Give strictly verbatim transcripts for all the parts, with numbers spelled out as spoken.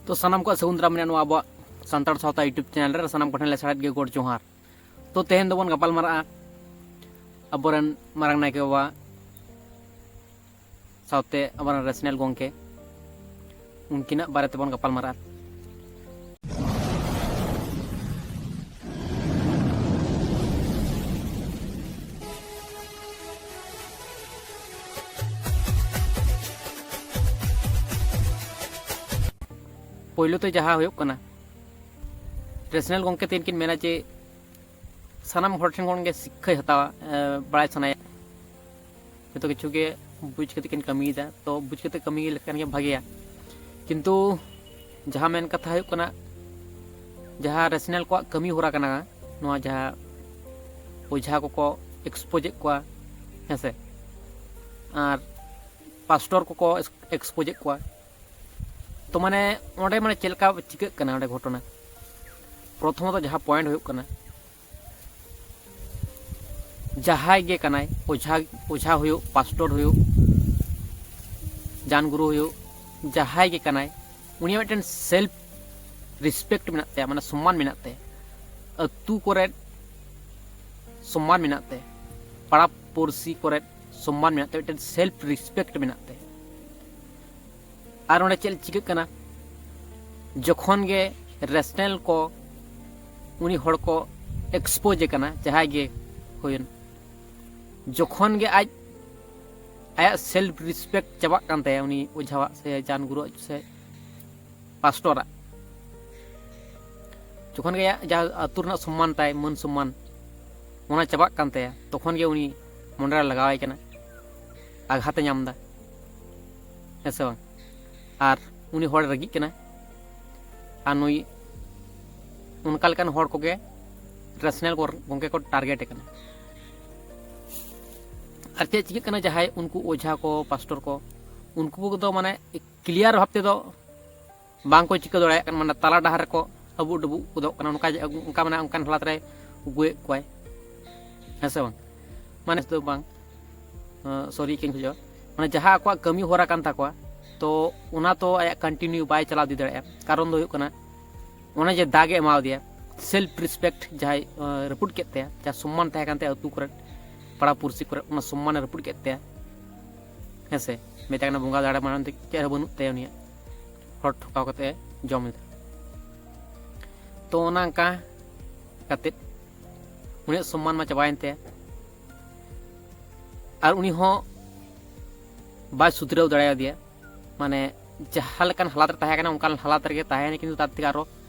ᱛᱚ ᱥᱟᱱᱟᱢ ᱠᱚᱣᱟᱜ ᱥᱟᱹᱜᱩᱱ ᱫᱟᱨᱟᱢ ᱢᱮᱱᱟᱜᱼᱟ ᱱᱚᱣᱟ ᱟᱵᱚᱣᱟᱜ ᱥᱟᱱᱛᱟᱲ ᱥᱟᱶᱛᱟ YouTube ᱪᱮᱱᱮᱞ ᱨᱮ᱾ ᱥᱟᱱᱟᱢ ᱠᱚᱴᱷᱮᱱ ᱞᱮ ᱥᱟᱲᱮᱫ ᱜᱮ ᱜᱚᱰ ᱡᱚᱦᱟᱨ᱾ ᱛᱚ ᱛᱮᱦᱮᱧ ᱫᱚᱵᱚᱱ ᱜᱟᱯᱟᱞ ᱢᱟᱨᱟᱜᱼᱟ ᱟᱵᱚᱨᱮᱱ ᱢᱟᱨᱟᱝ ᱱᱟᱭᱠᱮ ᱵᱟᱵᱟ ᱥᱟᱶᱛᱮ ᱟᱵᱚᱨᱮᱱ ᱨᱮᱥᱱᱟᱞ ᱜᱚᱢᱠᱮ, ᱩᱱᱠᱤᱱᱟᱜ ᱵᱟᱨᱮ ᱛᱮᱵᱚᱱ ᱜᱟᱯᱟᱞ ᱢᱟᱨᱟᱜᱼᱟ᱾ ᱯᱳᱭᱞᱳ ᱛᱮ ᱡᱟᱦᱟᱸ ᱦᱩᱭᱩᱜ ᱠᱟᱱᱟ, ᱨᱮᱥᱱᱟᱞ ᱜᱚᱢᱠᱮ ᱛᱤᱱ ᱠᱤᱱ ᱢᱮᱱᱟ ᱡᱮ ᱥᱟᱱᱟᱢ ᱦᱚᱲ ᱴᱷᱮᱱ ᱠᱷᱚᱱ ᱜᱮ ᱥᱤᱠᱠᱷᱟᱭ ᱦᱟᱛᱟᱣᱟ, ᱮ, ᱵᱟᱲᱟᱭ ᱥᱟᱱᱟᱭᱟ, ᱡᱚᱛᱚ ᱠᱤᱪᱷᱩ ᱜᱮ ᱵᱩᱡᱽ ᱠᱟᱛᱮ ᱠᱤᱱ ᱠᱟᱹᱢᱤᱭᱮᱫᱟ᱾ ᱛᱚ ᱵᱩᱡᱽ ᱠᱟᱛᱮ ᱠᱟᱹᱢᱤ ᱞᱮᱠᱷᱟᱱ ᱜᱮ ᱵᱷᱟᱜᱮᱭᱟ᱾ ᱠᱤᱱᱛᱩ ᱡᱟᱦᱟᱸ ᱢᱮᱱ ᱠᱟᱛᱷᱟ ᱦᱩᱭᱩᱜ ᱠᱟᱱᱟ, ᱡᱟᱦᱟᱸ ᱨᱮᱥᱱᱟᱞ ᱠᱚᱣᱟᱜ ᱠᱟᱹᱢᱤ ᱦᱚᱨᱟ ᱠᱟᱱᱟ, ᱱᱚᱣᱟ ᱡᱟᱦᱟᱸ ᱚᱡᱷᱟ ᱠᱚᱠᱚ ᱮᱠᱥᱯᱳᱡᱮᱫ ᱠᱚᱣᱟ, ᱦᱮᱸ ᱥᱮ, ᱟᱨ ᱯᱟᱥᱴᱚᱨ ᱠᱚᱠᱚ ᱮᱠᱥᱯᱳᱡᱮᱫ ᱠᱚᱣᱟ, ᱛᱚ ᱢᱟᱱᱮ ᱚᱸᱰᱮ ᱢᱟᱱᱮ ᱪᱮᱫ ᱞᱮᱠᱟ ᱪᱤᱠᱟᱹᱜ ᱠᱟᱱᱟ ᱚᱸᱰᱮ ᱜᱷᱚᱴᱚᱱᱟ? ᱯᱨᱚᱛᱷᱚᱢᱚᱛᱚ ᱡᱟᱦᱟᱸ ᱯᱚᱭᱮᱱᱴ ᱦᱩᱭᱩᱜ ᱠᱟᱱᱟ, ᱡᱟᱦᱟᱸᱭ ᱜᱮ ᱠᱟᱱᱟᱭ, ᱚᱡᱷᱟ, ᱚᱡᱷᱟ ᱦᱩᱭᱩᱜ, ᱯᱟᱥᱴᱚᱨ ᱦᱩᱭᱩᱜ, ᱡᱟᱱ ᱜᱩᱨᱩ ᱦᱩᱭᱩᱜ, ᱡᱟᱦᱟᱸᱭ ᱜᱮ ᱠᱟᱱᱟᱭ, ᱩᱱᱤᱭᱟᱜ ᱢᱤᱫᱴᱮᱱ ᱥᱮᱞᱯ ᱨᱮᱥᱯᱮᱠᱴ ᱢᱮᱱᱟᱜ ᱛᱟᱭᱟ, ᱢᱟᱱᱮ ᱥᱚᱢᱢᱟᱱ ᱢᱮᱱᱟᱜ ᱛᱟᱭᱟ᱾ ᱟᱹᱛᱩ ᱠᱚᱨᱮ ᱥᱚᱢᱢᱟᱱ ᱢᱮᱱᱟᱜ ᱛᱟᱭᱟ, ᱯᱟᱲᱟ ᱯᱩᱲᱥᱤ ᱠᱚᱨᱮ ᱥᱚᱢᱢᱟᱱ ᱢᱮᱱᱟᱜ ᱛᱟᱭᱟ, ᱢᱤᱫᱴᱮᱱ ᱥᱮᱞᱯ ᱨᱮᱥᱯᱮᱠᱴ ᱢᱮᱱᱟᱜ ᱛᱟᱭᱟ᱾ ᱟᱨ ᱚᱸᱰᱮ ᱪᱮᱫ ᱪᱤᱠᱟᱹᱜ ᱠᱟᱱᱟ, ᱡᱚᱠᱷᱚᱱ ᱜᱮ ᱨᱮᱥᱱᱟᱞ ᱠᱚ ᱩᱱᱤ ᱦᱚᱲ ᱠᱚ ᱮᱠᱥᱯᱳᱡᱽ ᱮ ᱠᱟᱱᱟ, ᱡᱟᱦᱟᱸᱭ ᱜᱮ ᱦᱩᱭᱮᱱ, ᱡᱚᱠᱷᱚᱱ ᱜᱮ ᱟᱡ, ᱟᱭᱟᱜ ᱥᱮᱞᱯ ᱨᱮᱥᱯᱮᱠᱴ ᱪᱟᱵᱟᱜ ᱠᱟᱱ ᱛᱟᱭᱟ, ᱩᱱᱤ ᱚᱡᱷᱟᱣᱟᱜ ᱥᱮ ᱡᱟᱱ ᱜᱩᱨᱩᱣᱟᱜ ᱥᱮ ᱯᱟᱥᱴᱚᱨᱟᱜ, ᱡᱚᱠᱷᱚᱱ ᱜᱮ ᱟᱭᱟᱜ ᱡᱟᱦᱟᱸ ᱟᱹᱛᱩ ᱨᱮᱱᱟᱜ ᱥᱚᱢᱢᱟᱱ ᱛᱟᱭ, ᱢᱟᱹᱱ ᱥᱚᱢᱢᱟᱱ, ᱚᱱᱟ ᱪᱟᱵᱟᱜ ᱠᱟᱱ ᱛᱟᱭᱟ, ᱛᱚᱠᱷᱚᱱ ᱜᱮ ᱩᱱᱤ ᱢᱚᱱᱮ ᱨᱮ ᱞᱟᱜᱟᱣᱟᱭ ᱠᱟᱱᱟ, ᱟᱜᱷᱟᱛ ᱮ ᱧᱟᱢ ᱮᱫᱟ, ᱦᱮᱸ ᱥᱮ ᱵᱟᱝ? ᱟᱨ ᱩᱱᱤ ᱦᱚᱲ ᱨᱟᱹᱜᱤᱜ ᱠᱟᱱᱟ, ᱟᱨ ᱱᱩᱭ ᱚᱱᱠᱟ ᱞᱮᱠᱟᱱ ᱦᱚᱲ ᱠᱚᱜᱮ ᱨᱮᱥᱱᱟᱞ ᱜᱚᱢᱠᱮ ᱠᱚ ᱴᱟᱨᱜᱮᱴ ᱮ ᱠᱟᱱᱟ᱾ ᱟᱨ ᱪᱮᱫ ᱪᱤᱠᱟᱹᱜ ᱠᱟᱱᱟ, ᱡᱟᱦᱟᱸᱭ ᱩᱱᱠᱩ ᱚᱡᱷᱟ ᱠᱚ, ᱯᱟᱥᱴᱚᱨ ᱠᱚ, ᱩᱱᱠᱩ ᱠᱚᱫᱚ ᱢᱟᱱᱮ ᱠᱞᱤᱭᱟᱨ ᱵᱷᱟᱵ ᱛᱮᱫᱚ ᱵᱟᱝ ᱠᱚ ᱪᱤᱠᱟᱹ ᱫᱟᱲᱮᱭᱟᱜ ᱠᱟᱱᱟ, ᱢᱟᱱᱮ ᱛᱟᱞᱟ ᱰᱟᱦᱟᱨ ᱨᱮᱠᱚ ᱟᱹᱵᱩᱜ ᱰᱩᱵᱩᱜ ᱜᱚᱫᱚᱜ ᱠᱟᱱᱟ, ᱚᱱᱠᱟ ᱚᱱᱠᱟ ᱢᱟᱱᱮ ᱚᱱᱠᱟᱱ ᱦᱟᱞᱟᱛ ᱨᱮ ᱟᱹᱜᱩᱭᱮᱫ ᱠᱚᱣᱟᱭ, ᱦᱮᱸ ᱥᱮ ᱵᱟᱝ? ᱢᱟᱱᱮ ᱫᱚ ᱵᱟᱝ, ᱥᱚᱨᱤ ᱠᱟᱹᱧ ᱠᱷᱚᱡᱚᱜᱼᱟ, ᱢᱟᱱᱮ ᱡᱟᱦᱟᱸ ᱟᱠᱚᱣᱟᱜ ᱠᱟᱹᱢᱤ ᱦᱚᱨᱟ ᱠᱟᱱ ᱛᱟᱠᱚᱣᱟ, ᱛᱚ ᱚᱱᱟ ᱛᱚ ᱟᱭᱟᱜ ᱠᱚᱱᱴᱤᱱᱤᱭᱩ ᱵᱟᱭ ᱪᱟᱞᱟᱣ ᱤᱫᱤ ᱫᱟᱲᱮᱭᱟᱜᱼᱟ᱾ ᱠᱟᱨᱚᱱ ᱫᱚ ᱦᱩᱭᱩᱜ ᱠᱟᱱᱟ, ᱚᱱᱮ ᱡᱮ ᱫᱟᱜ ᱮ ᱮᱢᱟᱣᱟᱫᱮᱭᱟ, ᱥᱮᱞᱯ ᱨᱮᱥᱯᱮᱠᱴ ᱡᱟᱦᱟᱸᱭ ᱨᱟᱹᱯᱩᱫ ᱠᱮᱫ ᱛᱟᱭᱟ, ᱡᱟᱦᱟᱸ ᱥᱚᱢᱢᱟᱱ ᱛᱟᱦᱮᱸ ᱠᱟᱱ ᱛᱟᱭᱟ ᱟᱹᱛᱩ ᱠᱚᱨᱮ, ᱯᱟᱲᱟ ᱯᱩᱲᱥᱤ ᱠᱚᱨᱮ, ᱚᱱᱟ ᱥᱚᱢᱢᱟᱱᱮ ᱨᱟᱹᱯᱩᱫ ᱠᱮᱫ ᱛᱟᱭᱟ᱾ ᱦᱮᱸ ᱥᱮ? ᱢᱮᱛᱟᱭ ᱠᱟᱱᱟ ᱵᱚᱸᱜᱟ ᱫᱟᱲᱮ ᱢᱟᱲᱟᱝ ᱛᱮ ᱪᱮᱫ ᱦᱚᱸ ᱵᱟᱹᱱᱩᱜ ᱛᱟᱭᱟ ᱩᱱᱤᱭᱟᱜ᱾ ᱦᱚᱲ ᱴᱷᱚᱠᱟᱣ ᱠᱟᱛᱮ ᱮ ᱡᱚᱢ ᱮᱫᱟ᱾ ᱛᱚ ᱚᱱᱟ ᱚᱱᱠᱟ ᱠᱟᱛᱮ ᱩᱱᱤᱭᱟᱜ ᱥᱚᱢᱢᱟᱱ ᱢᱟ ᱪᱟᱵᱟᱭᱮᱱ ᱛᱟᱭᱟ, ᱟᱨ ᱩᱱᱤ ᱦᱚᱸ ᱵᱟᱭ ᱥᱩᱫᱷᱨᱟᱹᱣ ᱫᱟᱲᱮᱭᱟᱫᱮᱭᱟ᱾ ᱢᱟᱱᱮ ᱡᱟᱦᱟᱸ ᱞᱮᱠᱟᱱ ᱦᱟᱞᱟᱛ ᱨᱮ ᱛᱟᱦᱮᱸ ᱠᱟᱱᱟ, ᱚᱱᱠᱟᱱ ᱦᱟᱞᱟᱛ ᱨᱮᱜᱮ ᱛᱟᱦᱮᱸᱭᱮᱱᱟ, ᱠᱤᱱᱛᱩ ᱛᱟᱨ ᱛᱮᱜᱮ ᱟᱨᱚ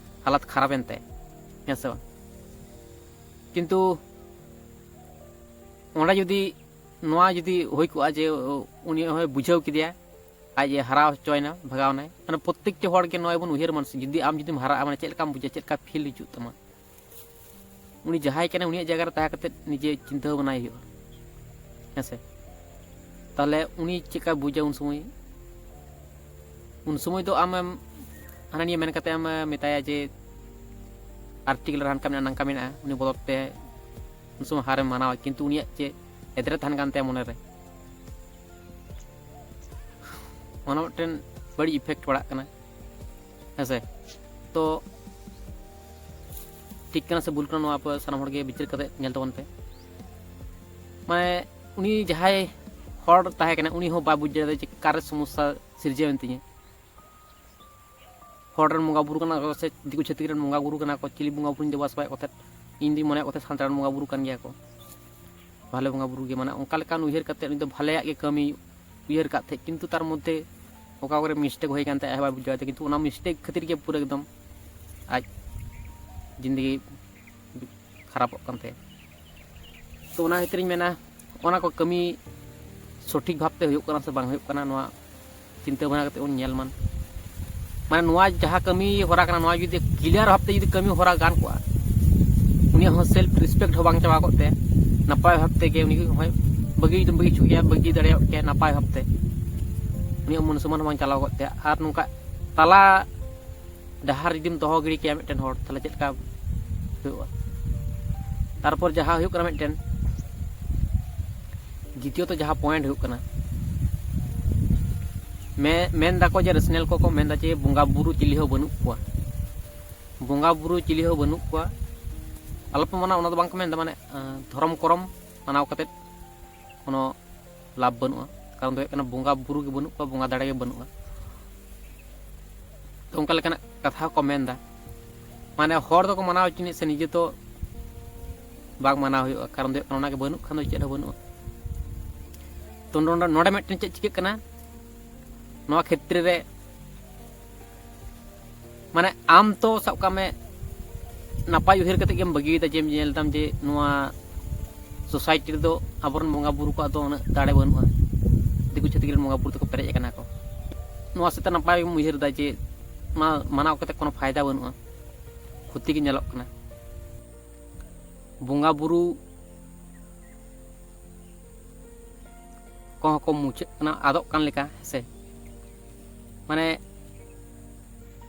ᱦᱟᱞᱟᱛ ᱠᱷᱟᱨᱟᱯ ᱮᱱ ᱛᱟᱭᱟ, ᱦᱮᱸ ᱥᱮ ᱵᱟᱝ? ᱠᱤᱱᱛᱩ ᱚᱸᱰᱮ ᱡᱩᱫᱤ ᱱᱚᱣᱟ ᱡᱩᱫᱤ ᱦᱩᱭ ᱠᱚᱜᱼᱟ ᱡᱮ ᱩᱱᱤ ᱦᱚᱸᱭ ᱵᱩᱡᱷᱟᱹᱣ ᱠᱮᱫᱮᱭᱟ, ᱟᱡ ᱮ ᱦᱟᱨᱟᱣ ᱦᱚᱪᱚᱭᱮᱱᱟ, ᱵᱷᱟᱜᱟᱣ ᱮᱱᱟᱭ, ᱢᱟᱱᱮ ᱯᱨᱚᱛᱮᱠᱴᱤ ᱦᱚᱲ ᱜᱮ ᱱᱚᱣᱟ ᱵᱚᱱ ᱩᱭᱦᱟᱹᱨ ᱢᱟ, ᱡᱩᱫᱤ ᱟᱢ ᱡᱩᱫᱤᱢ ᱦᱟᱨᱟᱜᱼᱟ, ᱢᱟᱱᱮ ᱪᱮᱫ ᱞᱮᱠᱟᱢ ᱵᱩᱡᱟ, ᱪᱮᱫ ᱞᱮᱠᱟ ᱯᱷᱤᱞ ᱦᱤᱡᱩᱜ ᱛᱟᱢᱟ? ᱩᱱᱤ ᱡᱟᱦᱟᱸᱭ ᱠᱟᱱᱟᱭ, ᱩᱱᱤᱭᱟᱜ ᱡᱟᱭᱜᱟ ᱨᱮ ᱛᱟᱦᱮᱸ ᱠᱟᱛᱮ ᱱᱤᱡᱮ ᱪᱤᱱᱛᱟᱹ ᱵᱷᱟᱵᱽᱱᱟᱭ ᱦᱩᱭᱩᱜᱼᱟ, ᱦᱮᱸ ᱥᱮ? ᱛᱟᱦᱚᱞᱮ ᱩᱱᱤ ᱪᱮᱫ ᱞᱮᱠᱟᱭ ᱵᱩᱡᱟ ᱩᱱ ᱥᱚᱢᱚᱭ? ᱩᱱ ᱥᱚᱢᱚᱭ ᱫᱚ ᱟᱢᱮᱢ ᱦᱟᱱᱟ ᱱᱤᱭᱟᱹ ᱢᱮᱱ ᱠᱟᱛᱮ ᱮᱢ ᱢᱮᱛᱟᱭᱟ ᱡᱮ ᱟᱨᱴᱤᱠᱮᱞ ᱨᱮ ᱦᱟᱱᱠᱟ ᱢᱮᱱᱟᱜᱼᱟ, ᱱᱟᱝᱠᱟ ᱢᱮᱱᱟᱜᱼᱟ, ᱩᱱᱤ ᱵᱚᱫᱚᱞ ᱛᱮ ᱩᱱ ᱥᱚᱢᱚᱭ ᱦᱟᱨᱮᱢ ᱢᱟᱱᱟᱣᱟ, ᱠᱤᱱᱛᱩ ᱩᱱᱤᱭᱟᱜ ᱪᱮᱫ ᱮᱫᱽᱨᱮ ᱛᱟᱦᱮᱱ ᱠᱟᱱ ᱛᱟᱭᱟ ᱢᱚᱱᱮ ᱨᱮ, ᱚᱱᱟ ᱢᱤᱫᱴᱮᱱ ᱵᱟᱹᱲᱤᱡ ᱤᱯᱷᱮᱠᱴ ᱯᱟᱲᱟᱜ ᱠᱟᱱᱟ, ᱦᱮᱸ ᱥᱮ? ᱛᱚ ᱴᱷᱤᱠ ᱠᱟᱱᱟ ᱥᱮ ᱵᱷᱩᱞ ᱠᱟᱱᱟ, ᱱᱚᱣᱟ ᱟᱯᱮ ᱥᱟᱱᱟᱢ ᱦᱚᱲ ᱜᱮ ᱵᱤᱪᱟᱹᱨ ᱠᱟᱛᱮ ᱧᱮᱞ ᱛᱟᱵᱚᱱ ᱯᱮ᱾ ᱢᱟᱱᱮ ᱩᱱᱤ ᱡᱟᱦᱟᱸᱭ ᱦᱚᱲ ᱛᱟᱦᱮᱸ ᱠᱟᱱᱟ, ᱩᱱᱤ ᱦᱚᱸ ᱵᱟᱭ ᱵᱩᱡᱽ ᱫᱟᱲᱮᱭᱟᱫᱟ ᱡᱮ ᱚᱠᱟᱨᱮ ᱥᱚᱢᱚᱥᱥᱟ ᱥᱤᱨᱡᱟᱹᱣ ᱮᱱ ᱛᱤᱧᱟᱹ᱾ ᱦᱚᱲ ᱨᱮᱱ ᱵᱚᱸᱜᱟ ᱵᱩᱨᱩ ᱠᱟᱱᱟ ᱠᱚ ᱥᱮ ᱫᱤᱠᱩ ᱪᱷᱟᱹᱛᱤᱠ ᱨᱮᱱ ᱵᱚᱸᱜᱟ ᱵᱩᱨᱩ ᱠᱟᱱᱟ ᱠᱚ, ᱪᱤᱞᱤ ᱵᱚᱸᱜᱟ ᱵᱩᱨᱩᱧ ᱫᱮᱵᱟ ᱥᱮᱵᱟᱭᱮᱫ ᱠᱚ ᱛᱟᱦᱮᱸᱫ? ᱤᱧ ᱫᱩᱧ ᱢᱚᱱᱮᱭᱮᱫ ᱠᱚ ᱛᱟᱦᱮᱸᱫ ᱥᱟᱱᱛᱟᱲ ᱨᱮᱱ ᱵᱚᱸᱜᱟ ᱵᱩᱨᱩ ᱠᱟᱱ ᱜᱮᱭᱟ ᱠᱚ, ᱵᱷᱟᱞᱮ ᱵᱚᱸᱜᱟ ᱵᱩᱨᱩ ᱜᱮ, ᱢᱟᱱᱮ ᱚᱱᱠᱟ ᱞᱮᱠᱟᱱ ᱩᱭᱦᱟᱹᱨ ᱠᱟᱛᱮᱫ ᱩᱱᱤ ᱫᱚ ᱵᱷᱟᱞᱮᱭᱟᱜ ᱜᱮ ᱠᱟᱹᱢᱤ ᱩᱭᱦᱟᱹᱨ ᱠᱟᱫ ᱛᱟᱦᱮᱸᱫ, ᱠᱤᱱᱛᱩ ᱛᱟᱨ ᱢᱚᱫᱽᱫᱷᱮ ᱚᱠᱟ ᱠᱚᱨᱮ ᱢᱤᱥᱴᱮᱠ ᱦᱩᱭ ᱠᱟᱱ ᱛᱟᱭᱟ ᱟᱡ ᱦᱚᱸ ᱵᱟᱭ ᱵᱩᱡᱷᱟᱹᱣ ᱛᱟᱦᱮᱸᱫ, ᱠᱤᱱᱛᱩ ᱚᱱᱟ ᱢᱤᱥᱴᱮᱠ ᱠᱷᱟᱹᱛᱤᱨ ᱜᱮ ᱯᱩᱨᱟᱹ ᱮᱠᱫᱚᱢ ᱟᱡ ᱡᱤᱱᱫᱮᱜᱤ ᱠᱷᱟᱨᱟᱯᱚᱜ ᱠᱟᱱ ᱛᱟᱭᱟ᱾ ᱛᱚ ᱚᱱᱟ ᱠᱷᱟᱹᱛᱤᱨᱤᱧ ᱢᱮᱱᱟ, ᱚᱱᱟ ᱠᱚ ᱠᱟᱹᱢᱤ ᱥᱚᱴᱷᱤᱠ ᱵᱷᱟᱵᱽᱛᱮ ᱦᱩᱭᱩᱜ ᱠᱟᱱᱟ ᱥᱮ ᱵᱟᱝ ᱦᱩᱭᱩᱜ ᱠᱟᱱᱟ, ᱱᱚᱣᱟ ᱪᱤᱱᱛᱟᱹ ᱵᱷᱟᱵᱽᱱᱟ ᱠᱟᱛᱮ ᱵᱚᱱ ᱧᱮᱞ ᱢᱟ᱾ ᱢᱟᱱᱮ ᱱᱚᱣᱟ ᱡᱟᱦᱟᱸ ᱠᱟᱹᱢᱤ ᱦᱚᱨᱟ ᱠᱟᱱᱟ, ᱱᱚᱣᱟ ᱡᱩᱫᱤ ᱠᱞᱤᱭᱟᱨ ᱵᱷᱟᱵᱽᱛᱮ ᱡᱩᱫᱤ ᱠᱟᱹᱢᱤ ᱦᱚᱨᱟ ᱜᱟᱱ ᱠᱚᱜᱼᱟ, ᱩᱱᱤᱭᱟᱜ ᱦᱚᱸ ᱥᱮᱞᱯ ᱨᱮᱥᱯᱮᱠᱴ ᱦᱚᱸ ᱵᱟᱝ ᱪᱟᱵᱟ ᱠᱚᱜ ᱛᱮ, ᱱᱟᱯᱟᱭ ᱵᱷᱟᱵᱽ ᱛᱮᱜᱮ ᱩᱱᱤ ᱦᱚᱸᱭ ᱵᱟᱹᱜᱤ ᱡᱩᱫᱤᱢ ᱵᱟᱹᱜᱤ ᱦᱚᱪᱚ ᱠᱮᱭᱟ, ᱵᱟᱹᱜᱤ ᱫᱟᱲᱮᱭᱟᱜ ᱠᱮᱭᱟ ᱱᱟᱯᱟᱭ ᱵᱷᱟᱵᱽᱛᱮ, ᱩᱱᱤᱭᱟᱜ ᱢᱟᱹᱱ ᱥᱚᱢᱢᱟᱱ ᱦᱚᱸ ᱵᱟᱝ ᱪᱟᱞᱟᱣ ᱠᱚᱜ ᱛᱮ᱾ ᱟᱨ ᱱᱚᱝᱠᱟ ᱛᱟᱞᱟ ᱰᱟᱦᱟᱨ ᱡᱩᱫᱤᱢ ᱫᱚᱦᱚ ᱜᱤᱰᱤ ᱠᱮᱭᱟ ᱢᱤᱫᱴᱮᱱ ᱦᱚᱲ, ᱛᱟᱦᱚᱞᱮ ᱪᱮᱫ ᱞᱮᱠᱟ ᱦᱩᱭᱩᱜᱼᱟ? ᱛᱟᱨᱯᱚᱨ ᱡᱟᱦᱟᱸ ᱦᱩᱭᱩᱜ ᱠᱟᱱᱟ ᱢᱤᱫᱴᱮᱱ, ᱫᱤᱛᱤᱭᱚᱛᱚ ᱡᱟᱦᱟᱸ ᱯᱚᱭᱮᱱᱴ ᱦᱩᱭᱩᱜ ᱠᱟᱱᱟ, ᱢᱮ ᱢᱮᱱ ᱫᱟᱠᱚ ᱡᱮ ᱨᱮᱥᱱᱮᱞ ᱠᱚᱠᱚ ᱢᱮᱱ ᱫᱟ ᱡᱮ ᱵᱚᱸᱜᱟ ᱵᱩᱨᱩ ᱪᱤᱞᱤ ᱦᱚᱸ ᱵᱟᱹᱱᱩᱜ ᱠᱚᱣᱟ, ᱵᱚᱸᱜᱟ ᱵᱩᱨᱩ ᱪᱤᱞᱤ ᱦᱚᱸ ᱵᱟᱹᱱᱩᱜ ᱠᱚᱣᱟ, ᱟᱞᱚᱯᱮ ᱢᱟᱱᱟᱣᱟ, ᱚᱱᱟ ᱫᱚ ᱵᱟᱝ ᱠᱚ ᱢᱮᱱ ᱫᱟ, ᱢᱟᱱᱮ ᱫᱷᱚᱨᱚᱢ ᱠᱚᱨᱚᱢ ᱢᱟᱱᱟᱣ ᱠᱟᱛᱮᱫ ᱠᱳᱱᱳ ᱞᱟᱵᱷ ᱵᱟᱹᱱᱩᱜᱼᱟ᱾ ᱠᱟᱨᱚᱱ ᱫᱚ ᱦᱩᱭᱩᱜ ᱠᱟᱱᱟ ᱵᱚᱸᱜᱟ ᱵᱩᱨᱩ ᱜᱮ ᱵᱟᱹᱱᱩᱜ ᱠᱚᱣᱟ, ᱵᱚᱸᱜᱟ ᱫᱟᱲᱮ ᱜᱮ ᱵᱟᱹᱱᱩᱜᱼᱟ᱾ ᱛᱚ ᱚᱱᱠᱟ ᱞᱮᱠᱟᱱᱟᱜ ᱠᱟᱛᱷᱟ ᱦᱚᱸᱠᱚ ᱢᱮᱱ ᱫᱟ᱾ ᱢᱟᱱᱮ ᱦᱚᱲ ᱫᱚᱠᱚ ᱢᱟᱱᱟᱣ ᱦᱚᱪᱚᱱᱤᱡ ᱥᱮ, ᱱᱤᱡᱮ ᱛᱚ ᱵᱟᱝ ᱢᱟᱱᱟᱣ ᱦᱩᱭᱩᱜᱼᱟ, ᱠᱟᱨᱚᱱ ᱫᱚ ᱦᱩᱭᱩᱜ ᱠᱟᱱᱟ ᱚᱱᱟ ᱜᱮ ᱵᱟᱹᱱᱩᱜ ᱠᱷᱟᱱ ᱫᱚ ᱪᱮᱫ ᱦᱚᱸ ᱵᱟᱹᱱᱩᱜᱼᱟ᱾ ᱛᱚ ᱱᱚᱰᱮ ᱱᱚᱰᱮ ᱢᱤᱫᱴᱮᱱ ᱪᱮᱫ ᱪᱤᱠᱟᱹᱜ ᱠᱟᱱᱟ, ᱱᱚᱣᱟ ᱠᱷᱮᱛᱨᱮ ᱨᱮ ᱢᱟᱱᱮ ᱟᱢ ᱛᱚ ᱥᱟᱵ ᱠᱟᱜ ᱢᱮ ᱱᱟᱯᱟᱭ ᱩᱭᱦᱟᱹᱨ ᱠᱟᱛᱮ ᱜᱮᱢ ᱵᱟᱹᱜᱤᱭᱮᱫᱟ, ᱡᱮᱢ ᱧᱮᱞ ᱫᱟᱢ ᱡᱮ ᱱᱚᱣᱟ ᱥᱳᱥᱟᱭᱴᱤ ᱨᱮᱫᱚ ᱟᱵᱚᱨᱮᱱ ᱵᱚᱸᱜᱟ ᱵᱩᱨᱩ ᱠᱚᱣᱟᱜ ᱫᱚ ᱩᱱᱟᱹᱜ ᱫᱟᱲᱮ ᱵᱟᱹᱱᱩᱜᱼᱟ, ᱫᱤᱠᱩ ᱪᱷᱟᱹᱛᱤᱠ ᱨᱮᱱ ᱵᱚᱸᱜᱟ ᱵᱩᱨᱩ ᱛᱮᱠᱚ ᱯᱮᱨᱮᱡ ᱟᱠᱟᱱᱟ ᱠᱚ᱾ ᱱᱚᱣᱟ ᱥᱟᱛᱮ ᱱᱟᱯᱟᱭ ᱜᱮᱢ ᱩᱭᱦᱟᱹᱨ ᱮᱫᱟ ᱡᱮ ᱚᱱᱟ ᱢᱟᱱᱟᱣ ᱠᱟᱛᱮ ᱠᱳᱱᱳ ᱯᱷᱟᱭᱫᱟ ᱵᱟᱹᱱᱩᱜᱼᱟ, ᱠᱷᱚᱛᱤ ᱜᱮ ᱧᱮᱞᱚᱜ ᱠᱟᱱᱟ᱾ ᱵᱚᱸᱜᱟ ᱵᱩᱨᱩ ᱠᱚᱦᱚᱸ ᱠᱚ ᱢᱩᱪᱟᱹᱫ ᱠᱟᱱᱟ, ᱟᱫᱚᱜ ᱠᱟᱱ ᱞᱮᱠᱟ, ᱦᱮᱸᱥᱮ? ᱢᱟᱱᱮ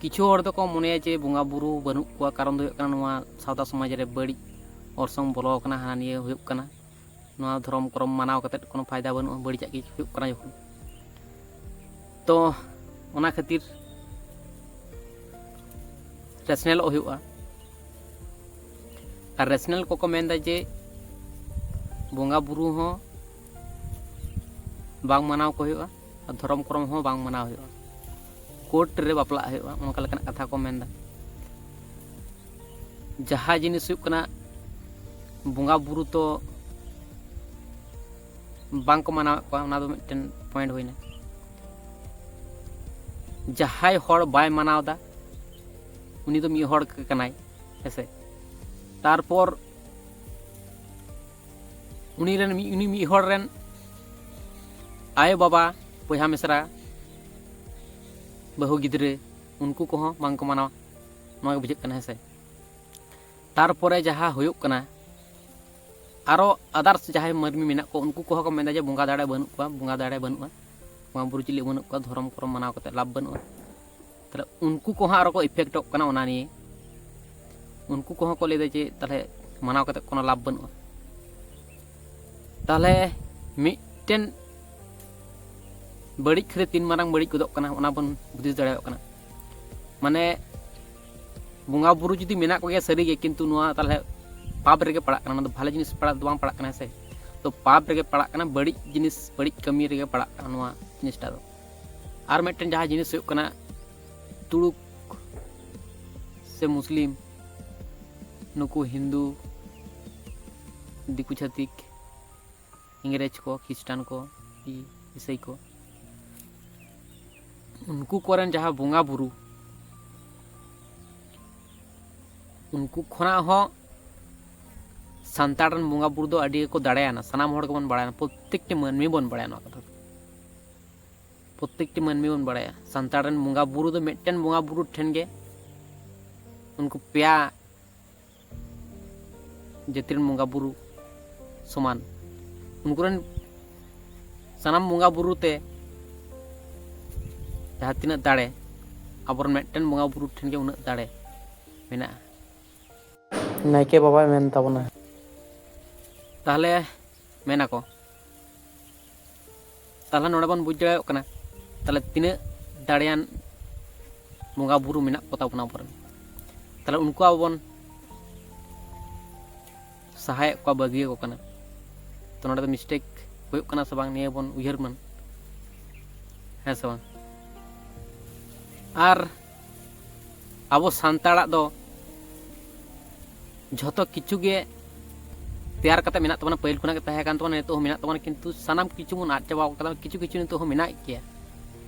ᱠᱤᱪᱷᱩ ᱦᱚᱲ ᱫᱚᱠᱚ ᱢᱚᱱᱮᱭᱟ ᱡᱮ ᱵᱚᱸᱜᱟ ᱵᱩᱨᱩ ᱵᱟᱹᱱᱩᱜ ᱠᱚᱣᱟ, ᱠᱟᱨᱚᱱ ᱫᱚ ᱦᱩᱭᱩᱜ ᱠᱟᱱᱟ ᱱᱚᱣᱟ ᱥᱟᱶᱛᱟ ᱥᱚᱢᱟᱡᱽ ᱨᱮ ᱵᱟᱹᱲᱤᱡ ᱚᱨᱥᱚᱝ ᱵᱚᱞᱚ ᱟᱠᱟᱱᱟ, ᱦᱟᱱᱟ ᱱᱤᱭᱟᱹ ᱦᱩᱭᱩᱜ ᱠᱟᱱᱟ, ᱱᱚᱣᱟ ᱫᱷᱚᱨᱚᱢ ᱠᱚᱨᱚᱢ ᱢᱟᱱᱟᱣ ᱠᱟᱛᱮᱫ ᱠᱳᱱᱳ ᱯᱷᱟᱭᱫᱟ ᱵᱟᱹᱱᱩᱜᱼᱟ, ᱵᱟᱹᱲᱤᱡᱟᱜ ᱜᱮ ᱦᱩᱭᱩᱜ ᱠᱟᱱᱟ ᱡᱚᱠᱷᱚᱱ᱾ ᱛᱚ ᱚᱱᱟ ᱠᱷᱟᱹᱛᱤᱨ ᱨᱮᱥᱱᱮᱞᱚᱜ ᱦᱩᱭᱩᱜᱼᱟ᱾ ᱟᱨ ᱨᱮᱥᱱᱮᱞ ᱠᱚᱠᱚ ᱢᱮᱱᱫᱟ ᱡᱮ ᱵᱚᱸᱜᱟ ᱵᱩᱨᱩ ᱦᱚᱸ ᱵᱟᱝ ᱢᱟᱱᱟᱣ ᱠᱚ ᱦᱩᱭᱩᱜᱼᱟ, ᱟᱨ ᱫᱷᱚᱨᱚᱢ ᱠᱚᱨᱚᱢ ᱦᱚᱸ ᱵᱟᱝ ᱢᱟᱱᱟᱣ ᱦᱩᱭᱩᱜᱼᱟ, ᱠᱳᱨᱴ ᱨᱮ ᱵᱟᱯᱞᱟᱜ ᱦᱩᱭᱩᱜᱼᱟ, ᱚᱱᱠᱟ ᱞᱮᱠᱟᱱᱟᱜ ᱠᱟᱛᱷᱟ ᱠᱚ ᱢᱮᱱᱫᱟ᱾ ᱡᱟᱦᱟᱸ ᱡᱤᱱᱤᱥ ᱦᱩᱭᱩᱜ ᱠᱟᱱᱟ ᱵᱚᱸᱜᱟ ᱵᱩᱨᱩ ᱛᱚ ᱵᱟᱝ ᱠᱚ ᱢᱟᱱᱟᱣᱮᱫ ᱠᱚᱣᱟ, ᱚᱱᱟ ᱫᱚ ᱢᱤᱫᱴᱮᱱ ᱯᱚᱭᱮᱱᱴ ᱦᱩᱭᱱᱟ᱾ ᱡᱟᱦᱟᱸᱭ ᱦᱚᱲ ᱵᱟᱭ ᱢᱟᱱᱟᱣ ᱮᱫᱟ, ᱩᱱᱤ ᱫᱚ ᱢᱤᱫ ᱦᱚᱲ ᱜᱮ ᱠᱟᱱᱟᱭ, ᱦᱮᱸᱥᱮ? ᱛᱟᱨᱯᱚᱨ ᱩᱱᱤ ᱨᱮᱱ ᱢᱤᱫ, ᱩᱱᱤ ᱢᱤᱫ ᱦᱚᱲ ᱨᱮᱱ ᱟᱭᱳ ᱵᱟᱵᱟ, ᱵᱚᱭᱦᱟ ᱢᱤᱥᱨᱟ, ᱵᱟᱹᱦᱩ ᱜᱤᱫᱽᱨᱟᱹ, ᱩᱱᱠᱩ ᱠᱚᱦᱚᱸ ᱵᱟᱝ ᱠᱚ ᱢᱟᱱᱟᱣᱟ, ᱱᱚᱣᱟ ᱜᱮ ᱵᱩᱡᱷᱟᱹᱜ ᱠᱟᱱᱟ, ᱦᱮᱸᱥᱮ? ᱛᱟᱨᱯᱚᱨᱮ ᱡᱟᱦᱟᱸ ᱦᱩᱭᱩᱜ ᱠᱟᱱᱟ, ᱟᱨᱚ ᱟᱫᱟᱨᱥ ᱡᱟᱦᱟᱸᱭ ᱢᱟᱹᱱᱢᱤ ᱢᱮᱱᱟᱜ ᱠᱚᱣᱟ, ᱩᱱᱠᱩ ᱠᱚᱦᱚᱸ ᱠᱚ ᱢᱮᱱᱫᱟ ᱡᱮ ᱵᱚᱸᱜᱟ ᱫᱟᱲᱮ ᱵᱟᱹᱱᱩᱜ ᱠᱚᱣᱟ, ᱵᱚᱸᱜᱟ ᱫᱟᱲᱮ ᱵᱟᱹᱱᱩᱜᱼᱟ, ᱵᱚᱸᱜᱟ ᱵᱩᱨᱩ ᱪᱤᱞᱤ ᱵᱟᱹᱱᱩᱜ ᱠᱚᱣᱟ, ᱫᱷᱚᱨᱚᱢ ᱠᱚᱨᱚᱢ ᱢᱟᱱᱟᱣ ᱠᱟᱛᱮ ᱞᱟᱵᱷ ᱵᱟᱹᱱᱩᱜᱼᱟ᱾ ᱛᱟᱦᱞᱮ ᱩᱱᱠᱩ ᱠᱚᱦᱚᱸ ᱟᱨᱚ ᱠᱚ ᱤᱯᱷᱮᱠᱴᱚᱜ ᱠᱟᱱᱟ ᱚᱱᱟ ᱱᱤᱭᱮ, ᱩᱱᱠᱩ ᱠᱚᱦᱚᱸ ᱠᱚ ᱞᱟᱹᱭᱫᱟ ᱡᱮ ᱛᱟᱦᱞᱮ ᱢᱟᱱᱟᱣ ᱠᱟᱛᱮ ᱠᱳᱱᱳ ᱞᱟᱵᱷ ᱵᱟᱹᱱᱩᱜᱼᱟ᱾ ᱛᱟᱦᱞᱮ ᱢᱤᱫᱴᱮᱱ ᱵᱟᱹᱲᱤᱡ ᱠᱷᱟᱹᱛᱤᱨ ᱛᱤᱱ ᱢᱟᱨᱟᱝ ᱵᱟᱹᱲᱤᱡ ᱜᱚᱫᱚᱜ ᱠᱟᱱᱟ, ᱚᱱᱟ ᱵᱚᱱ ᱦᱩᱫᱤᱥ ᱫᱟᱲᱮᱭᱟᱜ ᱠᱟᱱᱟ᱾ ᱢᱟᱱᱮ, ᱵᱚᱸᱜᱟ ᱵᱩᱨᱩ ᱡᱩᱫᱤ ᱢᱮᱱᱟᱜ ᱠᱚᱜᱮᱭᱟ ᱥᱟᱹᱨᱤᱜᱮ, ᱠᱤᱱᱛᱩ ᱱᱚᱣᱟ ᱛᱟᱦᱚᱞᱮ ᱯᱟᱯ ᱨᱮᱜᱮ ᱯᱟᱲᱟᱜ ᱠᱟᱱᱟ, ᱚᱱᱟ ᱫᱚ ᱵᱷᱟᱞᱮ ᱡᱤᱱᱤᱥ ᱯᱟᱲᱟᱜ ᱫᱚ ᱵᱟᱝ ᱯᱟᱲᱟᱜ ᱠᱟᱱᱟ, ᱦᱮᱸ ᱥᱮ? ᱛᱚ ᱯᱟᱯ ᱨᱮᱜᱮ ᱯᱟᱲᱟᱜ ᱠᱟᱱᱟ, ᱵᱟᱹᱲᱤᱡ ᱡᱤᱱᱤᱥ, ᱵᱟᱹᱲᱤᱡ ᱠᱟᱹᱢᱤ ᱨᱮᱜᱮ ᱯᱟᱲᱟᱜ ᱠᱟᱱᱟ ᱱᱚᱣᱟ ᱡᱤᱱᱤᱥᱴᱟ ᱫᱚ᱾ ᱟᱨ ᱢᱤᱫᱴᱮᱱ ᱡᱟᱦᱟᱸ ᱡᱤᱱᱤᱥ ᱦᱩᱭᱩᱜ ᱠᱟᱱᱟ, ᱛᱩᱲᱩᱠ ᱥᱮ ᱢᱩᱥᱞᱤᱢ, ᱱᱩᱠᱩ ᱦᱤᱱᱫᱩ, ᱫᱤᱠᱩ ᱪᱷᱟᱹᱛᱤᱠ, ᱤᱝᱨᱮᱡᱽ ᱠᱚ, ᱠᱷᱨᱤᱥᱴᱟᱱ ᱠᱚ, ᱤ-, ᱤᱥᱟᱹᱭ ᱠᱚ, ᱩᱱᱠᱩ ᱠᱚᱨᱮᱱ ᱡᱟᱦᱟᱸ ᱵᱚᱸᱜᱟ ᱵᱩᱨᱩ, ᱩᱱᱠᱩ ᱠᱷᱚᱱᱟᱜ ᱦᱚᱸ ᱥᱟᱱᱛᱟᱲ ᱨᱮᱱ ᱵᱚᱸᱜᱟ ᱵᱩᱨᱩ ᱫᱚ ᱟᱹᱰᱤ ᱜᱮᱠᱚ ᱫᱟᱲᱮᱭᱟᱱᱟ᱾ ᱥᱟᱱᱟᱢ ᱦᱚᱲ ᱜᱮᱵᱚᱱ ᱵᱟᱲᱟᱭᱟ, ᱯᱨᱚᱛᱛᱮᱠᱴᱤ ᱢᱟᱹᱱᱢᱤ ᱵᱚᱱ ᱵᱟᱲᱟᱭᱟ ᱱᱚᱣᱟ ᱠᱟᱛᱷᱟ ᱫᱚ᱾ ᱯᱨᱚᱛᱛᱮᱠᱴᱤ ᱢᱟᱹᱱᱢᱤ ᱵᱚᱱ ᱵᱟᱲᱟᱭᱟ, ᱥᱟᱱᱛᱟᱲ ᱨᱮᱱ ᱵᱚᱸᱜᱟ ᱵᱩᱨᱩ ᱫᱚ ᱢᱤᱫᱴᱮᱱ ᱵᱚᱸᱜᱟ ᱵᱩᱨᱩ ᱴᱷᱮᱱ ᱜᱮ ᱩᱱᱠᱩ ᱯᱮᱭᱟ ᱡᱟᱹᱛᱤ ᱨᱮᱱ ᱵᱚᱸᱜᱟ ᱵᱩᱨᱩ ᱥᱚᱢᱟᱱ᱾ ᱩᱱᱠᱩ ᱨᱮᱱ ᱥᱟᱱᱟᱢ ᱵᱚᱸᱜᱟ ᱵᱩᱨᱩ ᱛᱮ ᱡᱟᱦᱟᱸ ᱛᱤᱱᱟᱹᱜ ᱫᱟᱲᱮ, ᱟᱵᱚᱨᱮᱱ ᱢᱤᱫᱴᱮᱱ ᱵᱚᱸᱜᱟ ᱵᱩᱨᱩ ᱴᱷᱮᱱ ᱜᱮ ᱩᱱᱟᱹᱜ ᱫᱟᱲᱮ ᱢᱮᱱᱟᱜᱼᱟ᱾ ᱱᱟᱭᱠᱮ ᱵᱟᱵᱟᱭ ᱢᱮᱱ ᱛᱟᱵᱚᱱᱟ᱾ ᱛᱟᱦᱚᱞᱮ ᱢᱮᱱᱟᱠᱚ, ᱛᱟᱦᱚᱞᱮ ᱱᱚᱰᱮ ᱵᱚᱱ ᱵᱩᱡᱽ ᱫᱟᱲᱮᱭᱟᱜ ᱠᱟᱱᱟ, ᱛᱟᱦᱚᱞᱮ ᱛᱤᱱᱟᱹᱜ ᱫᱟᱲᱮᱭᱟᱱ ᱵᱚᱸᱜᱟ ᱵᱩᱨᱩ ᱢᱮᱱᱟᱜ ᱠᱚ ᱛᱟᱵᱚᱱᱟ ᱟᱵᱚᱨᱮᱱ᱾ ᱛᱟᱦᱚᱞᱮ ᱩᱱᱠᱩ ᱟᱵᱚ ᱵᱚᱱ ᱥᱟᱦᱟᱭᱮᱫ ᱠᱚᱣᱟ, ᱵᱟᱹᱜᱤᱭᱟᱠᱚ ᱠᱟᱱᱟ᱾ ᱛᱚ ᱱᱚᱰᱮ ᱫᱚ ᱢᱤᱥᱴᱮᱠ ᱦᱩᱭᱩᱜ ᱠᱟᱱᱟ ᱥᱮ ᱵᱟᱝ, ᱱᱤᱭᱟᱹ ᱵᱚᱱ ᱩᱭᱦᱟᱹᱨ ᱢᱟ, ᱦᱮᱸ ᱥᱮ ᱵᱟᱝ? ᱟᱨ ᱟᱵᱚ ᱥᱟᱱᱛᱟᱲᱟᱜ ᱫᱚ ᱡᱷᱚᱛᱚ ᱠᱤᱪᱷᱩ ᱜᱮ ᱛᱮᱭᱟᱨ ᱠᱟᱛᱮ ᱢᱮᱱᱟᱜ ᱛᱟᱵᱚᱱᱟ, ᱯᱟᱹᱦᱤᱞ ᱠᱷᱚᱱᱟᱜ ᱜᱮ ᱛᱟᱦᱮᱸ ᱠᱟᱱ ᱛᱟᱵᱚᱱᱟ, ᱱᱤᱛᱚᱜ ᱦᱚᱸ ᱢᱮᱱᱟᱜ ᱛᱟᱵᱚᱱᱟ, ᱠᱤᱱᱛᱩ ᱥᱟᱱᱟᱢ ᱠᱤᱪᱷᱩ ᱵᱚᱱ ᱟᱫ ᱪᱟᱵᱟᱣ ᱠᱟᱫᱟ, ᱠᱤᱪᱷᱩ ᱠᱤᱪᱷᱩ ᱱᱤᱛᱚᱜ ᱦᱚᱸ ᱢᱮᱱᱟᱜ ᱜᱮᱭᱟ᱾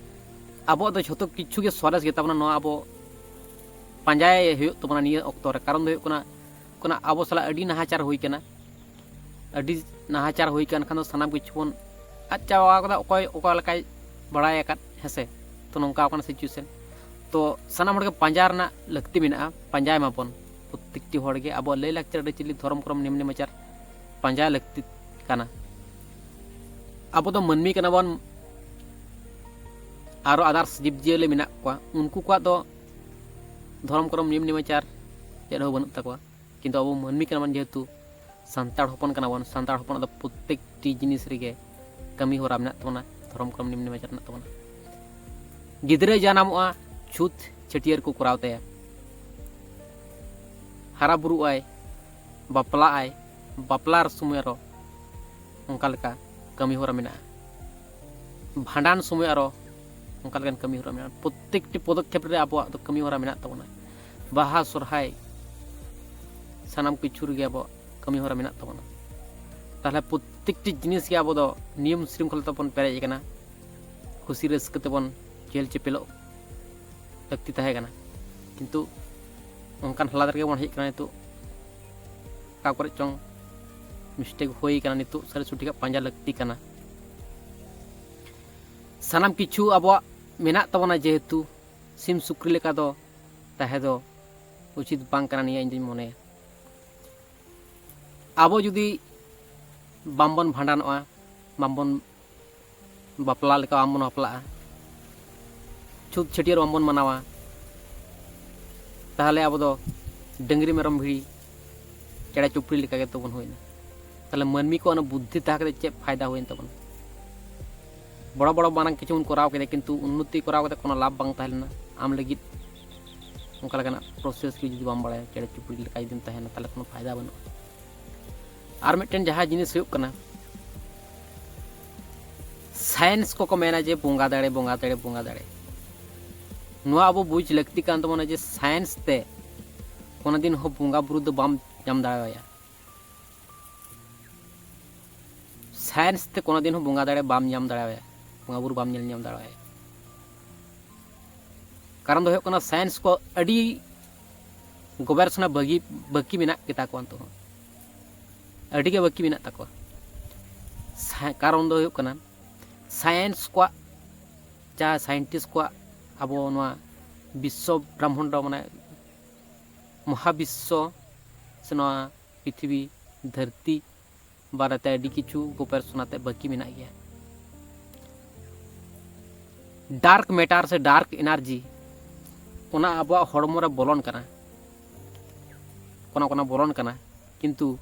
ᱟᱵᱚᱣᱟᱜ ᱫᱚ ᱡᱷᱚᱛᱚ ᱠᱤᱪᱷᱩ ᱜᱮ ᱥᱚᱨᱮᱥ ᱜᱮᱛᱟ ᱵᱚᱱᱟ, ᱱᱚᱣᱟ ᱟᱵᱚ ᱯᱟᱸᱡᱟᱭ ᱦᱩᱭᱩᱜ ᱛᱟᱵᱚᱱᱟ ᱱᱤᱭᱟᱹ ᱚᱠᱛᱚ ᱨᱮ᱾ ᱠᱟᱨᱚᱱ ᱫᱚ ᱦᱩᱭᱩᱜ ᱠᱟᱱᱟ, ᱠᱟᱱᱟ ᱟᱵᱚ ᱥᱟᱞᱟᱜ ᱟᱹᱰᱤ ᱱᱟᱦᱟᱪᱟᱨ ᱦᱩᱭ ᱠᱟᱱᱟ, ᱟᱹᱰᱤ ᱱᱟᱦᱟᱪᱟᱨ ᱦᱩᱭ ᱠᱟᱱ ᱠᱷᱟᱱ ᱫᱚ ᱥᱟᱱᱟᱢ ᱠᱤᱪᱷᱩ ᱵᱚᱱ ᱟᱫ ᱪᱟᱵᱟ ᱠᱟᱫᱟ᱾ ᱚᱠᱚᱭ ᱚᱠᱟ ᱞᱮᱠᱟᱭ ᱵᱟᱲᱟᱭ ᱟᱠᱟᱫ, ᱦᱮᱸ ᱥᱮ? ᱛᱚ ᱱᱚᱝᱠᱟ ᱠᱟᱱᱟ situation᱾ ᱛᱚ ᱥᱟᱱᱟᱢ ᱦᱚᱲᱜᱮ ᱯᱟᱸᱡᱟ ᱨᱮᱱᱟᱜ ᱞᱟᱹᱠᱛᱤ ᱢᱮᱱᱟᱜᱼᱟ, ᱯᱟᱸᱡᱟᱭ ᱢᱟᱵᱚᱱ᱾ ᱯᱨᱚᱛᱛᱮᱠᱴᱤ ᱦᱚᱲᱜᱮ ᱟᱵᱚᱣᱟᱜ ᱞᱟᱹᱭ ᱞᱟᱠᱪᱟᱨ, ᱟᱹᱨᱤᱪᱟᱹᱞᱤ, ᱫᱷᱚᱨᱚᱢ ᱠᱚᱨᱚᱢ, ᱱᱤᱭᱚᱢ ᱱᱮᱢᱟᱪᱟᱨ ᱯᱟᱸᱡᱟ ᱞᱟᱹᱠᱛᱤ ᱠᱟᱱᱟ᱾ ᱟᱵᱚ ᱫᱚ ᱢᱟᱹᱱᱢᱤ ᱠᱟᱱᱟ ᱵᱚᱱ, ᱟᱨᱚ others ᱡᱤᱵᱽᱼᱡᱤᱭᱟᱹᱞᱤ ᱢᱮᱱᱟᱜ ᱠᱚᱣᱟ, ᱩᱱᱠᱩ ᱠᱚᱣᱟᱜ ᱫᱚ ᱫᱷᱚᱨᱚᱢ ᱠᱚᱨᱚᱢ, ᱱᱤᱭᱚᱢ ᱱᱮᱢᱟᱪᱟᱨ ᱪᱮᱫ ᱦᱚᱸ ᱵᱟᱹᱱᱩᱜ ᱛᱟᱠᱚᱣᱟ, ᱠᱤᱱᱛᱩ ᱟᱵᱚ ᱢᱟᱹᱱᱢᱤ ᱠᱟᱱᱟ ᱵᱚᱱ, ᱡᱮᱦᱮᱛᱩ ᱥᱟᱱᱛᱟᱲ ᱦᱚᱯᱚᱱ ᱠᱟᱱᱟ ᱵᱚᱱ, ᱥᱟᱱᱛᱟᱲ ᱦᱚᱯᱚᱱᱟᱜ ᱫᱚ ᱯᱨᱚᱛᱛᱮᱠᱴᱤ ᱡᱤᱱᱤᱥ ᱨᱮᱜᱮ ᱠᱟᱹᱢᱤ ᱦᱚᱨᱟ ᱢᱮᱱᱟᱜ ᱛᱟᱵᱚᱱᱟ᱾ ᱫᱷᱚᱨᱚᱢ ᱠᱚᱨᱚᱢ ᱱᱤᱭᱚᱢ ᱱᱮᱢᱟᱪᱟᱨ ᱢᱮᱱᱟᱜ ᱛᱟᱵᱚᱱᱟ᱾ ᱜᱤᱫᱽᱨᱟᱹᱭ ᱡᱟᱱᱟᱢᱚᱜᱼᱟ, ᱪᱷᱩᱛ ᱪᱷᱟᱹᱴᱭᱟᱹᱨ ᱠᱚ ᱠᱚᱨᱟᱣ ᱛᱟᱭᱟ, ᱦᱟᱨᱟ ᱵᱩᱨᱩᱜ ᱟᱭ, ᱵᱟᱯᱞᱟᱜ ᱟᱭ, ᱵᱟᱯᱞᱟ ᱥᱚᱢᱚᱭ ᱟᱨᱚ ᱚᱱᱠᱟ ᱞᱮᱠᱟ ᱠᱟᱹᱢᱤ ᱦᱚᱨᱟ ᱢᱮᱱᱟᱜᱼᱟ, ᱵᱷᱟᱸᱰᱟᱱ ᱥᱚᱢᱚᱭ ᱟᱨᱚ ᱚᱱᱠᱟ ᱞᱮᱠᱟᱱ ᱠᱟᱹᱢᱤ ᱦᱚᱨᱟ ᱢᱮᱱᱟᱜᱼᱟ᱾ ᱯᱨᱚᱛᱮᱠᱴᱤ ᱯᱚᱫᱚᱠᱷᱮᱯ ᱨᱮ ᱟᱵᱚᱣᱟᱜ ᱫᱚ ᱠᱟᱹᱢᱤ ᱦᱚᱨᱟ ᱢᱮᱱᱟᱜ ᱛᱟᱵᱚᱱᱟ᱾ ᱵᱟᱦᱟ, ᱥᱚᱨᱦᱟᱭ, ᱥᱟᱱᱟᱢ ᱠᱤᱪᱷᱩ ᱨᱮᱜᱮ ᱟᱵᱚᱣᱟᱜ ᱠᱟᱹᱢᱤ ᱦᱚᱨᱟ ᱢᱮᱱᱟᱜ ᱛᱟᱵᱚᱱᱟ᱾ ᱛᱟᱦᱚᱞᱮ ᱯᱨᱚᱛᱮᱠᱴᱤ ᱡᱤᱱᱤᱥ ᱜᱮ ᱟᱵᱚ ᱫᱚ ᱱᱤᱭᱚᱢ ᱥᱤᱨᱤᱝᱠᱷᱚᱞᱟ ᱛᱮᱵᱚᱱ ᱯᱮᱨᱮᱡ ᱟᱠᱟᱱᱟ, ᱠᱷᱩᱥᱤ ᱨᱟᱹᱥᱠᱟᱹ ᱛᱮᱵᱚᱱ ᱪᱮᱦᱮᱞ ᱪᱮᱯᱮᱞᱚᱜ ᱞᱟᱹᱠᱛᱤ ᱛᱟᱦᱮᱸ ᱠᱟᱱᱟ᱾ ᱠᱤᱱᱛᱩ ᱚᱱᱠᱟᱱ ᱦᱟᱞᱟᱛ ᱨᱮᱜᱮ ᱵᱚᱱ ᱦᱮᱡ ᱟᱠᱟᱱᱟ ᱱᱤᱛᱚᱜ᱾ ᱚᱠᱟ ᱠᱚᱨᱮ ᱪᱚᱝ ᱢᱤᱥᱴᱮᱠ ᱦᱩᱭ ᱠᱟᱱᱟ, ᱱᱤᱛᱚᱜ ᱥᱟᱹᱨᱤ ᱥᱚᱴᱷᱤᱠᱟᱜ ᱯᱟᱸᱡᱟ ᱞᱟᱹᱠᱛᱤ ᱠᱟᱱᱟ᱾ ᱥᱟᱱᱟᱢ ᱠᱤᱪᱷᱩ ᱟᱵᱚᱣᱟᱜ ᱢᱮᱱᱟᱜ ᱛᱟᱵᱚᱱᱟ, ᱡᱮᱦᱮᱛᱩ ᱥᱤᱢ ᱥᱩᱠᱨᱤ ᱞᱮᱠᱟ ᱫᱚ ᱛᱟᱦᱮᱸ ᱫᱚ ᱩᱪᱤᱛ ᱵᱟᱝ ᱠᱟᱱᱟ, ᱱᱤᱭᱟᱹ ᱤᱧ ᱫᱩᱧ ᱢᱚᱱᱮᱭᱟ᱾ ᱟᱵᱚ ᱡᱩᱫᱤ ᱵᱟᱝᱵᱚᱱ ᱵᱷᱟᱸᱰᱟᱱᱚᱜᱼᱟ, ᱵᱟᱝᱵᱚᱱ ᱵᱟᱯᱞᱟ ᱞᱮᱠᱟ ᱵᱟᱝᱵᱚᱱ ᱵᱟᱯᱞᱟᱜᱼᱟ, ᱪᱷᱩᱛ ᱪᱷᱟᱹᱴᱭᱟᱹᱨ ᱵᱟᱝᱵᱚᱱ ᱢᱟᱱᱟᱣᱟ, ᱛᱟᱦᱚᱞᱮ ᱟᱵᱚ ᱫᱚ ᱰᱟᱹᱝᱨᱤ ᱢᱮᱨᱚᱢ ᱵᱷᱤᱲᱤ ᱪᱮᱬᱮ ᱪᱩᱯᱲᱤ ᱞᱮᱠᱟ ᱜᱮ ᱛᱟᱵᱚᱱ ᱦᱩᱭᱱᱟ᱾ ᱛᱟᱦᱚᱞᱮ ᱢᱟᱹᱱᱢᱤ ᱠᱚ ᱚᱱᱟ ᱵᱩᱫᱽᱫᱷᱤ ᱛᱟᱦᱮᱸ ᱠᱟᱛᱮ ᱪᱮᱫ ᱯᱷᱟᱭᱫᱟ ᱦᱩᱭᱮᱱ ᱛᱟᱵᱚᱱᱟ? ᱵᱚᱲᱚ ᱵᱚᱲᱚ ᱢᱟᱨᱟᱝ ᱠᱤᱪᱷᱩ ᱵᱚᱱ ᱠᱚᱨᱟᱣ ᱠᱮᱫᱟ, ᱠᱤᱱᱛᱩ ᱩᱱᱱᱚᱛᱤ ᱠᱚᱨᱟᱣ ᱠᱟᱛᱮ ᱠᱳᱱᱳ ᱞᱟᱵᱷ ᱵᱟᱝ ᱛᱟᱦᱮᱸ ᱞᱮᱱᱟ᱾ ᱟᱢ ᱞᱟᱹᱜᱤᱫ ᱚᱱᱠᱟ ᱞᱮᱠᱟᱱᱟᱜ ᱯᱨᱚᱥᱮᱥ ᱜᱮ ᱡᱩᱫᱤ ᱵᱟᱢ ᱵᱟᱲᱟᱭᱟ, ᱪᱮᱬᱮ ᱪᱩᱯᱲᱤ ᱞᱮᱠᱟ ᱡᱩᱫᱤᱢ ᱛᱟᱦᱮᱱᱟ, ᱛᱟᱦᱚᱞᱮ ᱠᱳᱱᱳ ᱯᱷᱟᱭᱫᱟ ᱵᱟᱹᱱᱩᱜᱼᱟ᱾ ᱟᱨ ᱢᱤᱫᱴᱮᱱ ᱡᱟᱦᱟᱸ ᱡᱤᱱᱤᱥ ᱦᱩᱭᱩᱜ ᱠᱟᱱᱟ, ᱥᱟᱭᱮᱱᱥ ᱠᱚᱠᱚ ᱢᱮᱱᱟ ᱡᱮ ᱵᱚᱸᱜᱟ ᱫᱟᱲᱮ, ᱵᱚᱸᱜᱟ ᱫᱟᱲᱮ, ᱵᱚᱸᱜᱟ ᱫᱟᱲᱮ᱾ ᱱᱚᱣᱟ ᱟᱵᱚ ᱵᱩᱡᱽ ᱞᱟᱹᱠᱛᱤ ᱠᱟᱱ ᱛᱟᱵᱚᱱᱟ ᱡᱮ ᱥᱟᱭᱮᱱᱥ ᱛᱮ ᱠᱳᱱᱳ ᱫᱤᱱ ᱦᱚᱸ ᱵᱚᱸᱜᱟ ᱵᱩᱨᱩ ᱫᱚ ᱵᱟᱢ ᱧᱟᱢ ᱫᱟᱲᱮᱣᱟᱭᱟ᱾ ᱥᱟᱭᱮᱱᱥ ᱛᱮ ᱠᱳᱱᱳ ᱫᱤᱱ ᱦᱚᱸ ᱵᱚᱸᱜᱟ ᱫᱟᱲᱮ ᱵᱟᱢ ᱧᱟᱢ ᱫᱟᱲᱮᱣᱟᱭᱟ, ᱵᱚᱸᱜᱟ ᱵᱩᱨᱩ ᱵᱟᱢ ᱧᱮᱞ ᱧᱟᱢ ᱫᱟᱲᱮᱣᱟᱭᱟ᱾ ᱠᱟᱨᱚᱱ ᱫᱚ ᱦᱩᱭᱩᱜ ᱠᱟᱱᱟ, ᱥᱟᱭᱮᱱᱥ ᱠᱚ ᱟᱹᱰᱤ ᱜᱚᱵᱮᱨᱥᱚᱱᱟ ᱵᱟᱹᱜᱤ, ᱵᱟᱹᱠᱤ ᱢᱮᱱᱟᱜ ᱜᱮᱛᱟ ᱠᱚᱣᱟ ᱱᱤᱛᱚᱜ ᱦᱚᱸ, ᱟᱹᱰᱤ ᱜᱮ ᱵᱟᱹᱠᱤ ᱢᱮᱱᱟᱜ ᱛᱟᱠᱚᱣᱟ᱾ ᱥᱟ-, ᱠᱟᱨᱚᱱ ᱫᱚ ᱦᱩᱭᱩᱜ ᱠᱟᱱᱟ, ᱥᱟᱭᱮᱱᱥ ᱠᱚᱣᱟᱜ, ᱡᱟᱦᱟᱸ ᱥᱟᱭᱮᱱᱴᱤᱥᱴ ᱠᱚᱣᱟᱜ ᱟᱵᱚ ᱱᱚᱣᱟ ᱵᱤᱥᱥᱚ ᱵᱨᱟᱦᱢᱚᱱᱰᱚ, ᱢᱟᱱᱮ ᱢᱚᱦᱟᱵᱤᱥᱥᱚ, ᱥᱮ ᱱᱚᱣᱟ ᱯᱨᱤᱛᱷᱤᱵᱤ, ᱫᱷᱟᱹᱨᱛᱤ ᱵᱟᱨᱮᱛᱮ ᱟᱹᱰᱤ ᱠᱤᱪᱷᱩ ᱜᱚᱵᱮᱨᱥᱚᱱᱟ ᱛᱮ ᱵᱟᱹᱠᱤ ᱢᱮᱱᱟᱜ ᱜᱮᱭᱟ᱾ ᱰᱟᱨᱠ ᱢᱮᱴᱟᱨ ᱥᱮ ᱰᱟᱨᱠ ᱮᱱᱟᱨᱡᱤ, ᱚᱱᱟ ᱟᱵᱚᱣᱟᱜ ᱦᱚᱲᱢᱚ ᱨᱮ ᱵᱚᱞᱚᱱ ᱠᱟᱱᱟ, ᱠᱚᱱᱟ ᱠᱚᱱᱟ ᱵᱚᱞᱚᱱ ᱠᱟᱱᱟ, ᱠᱤᱱᱛᱩ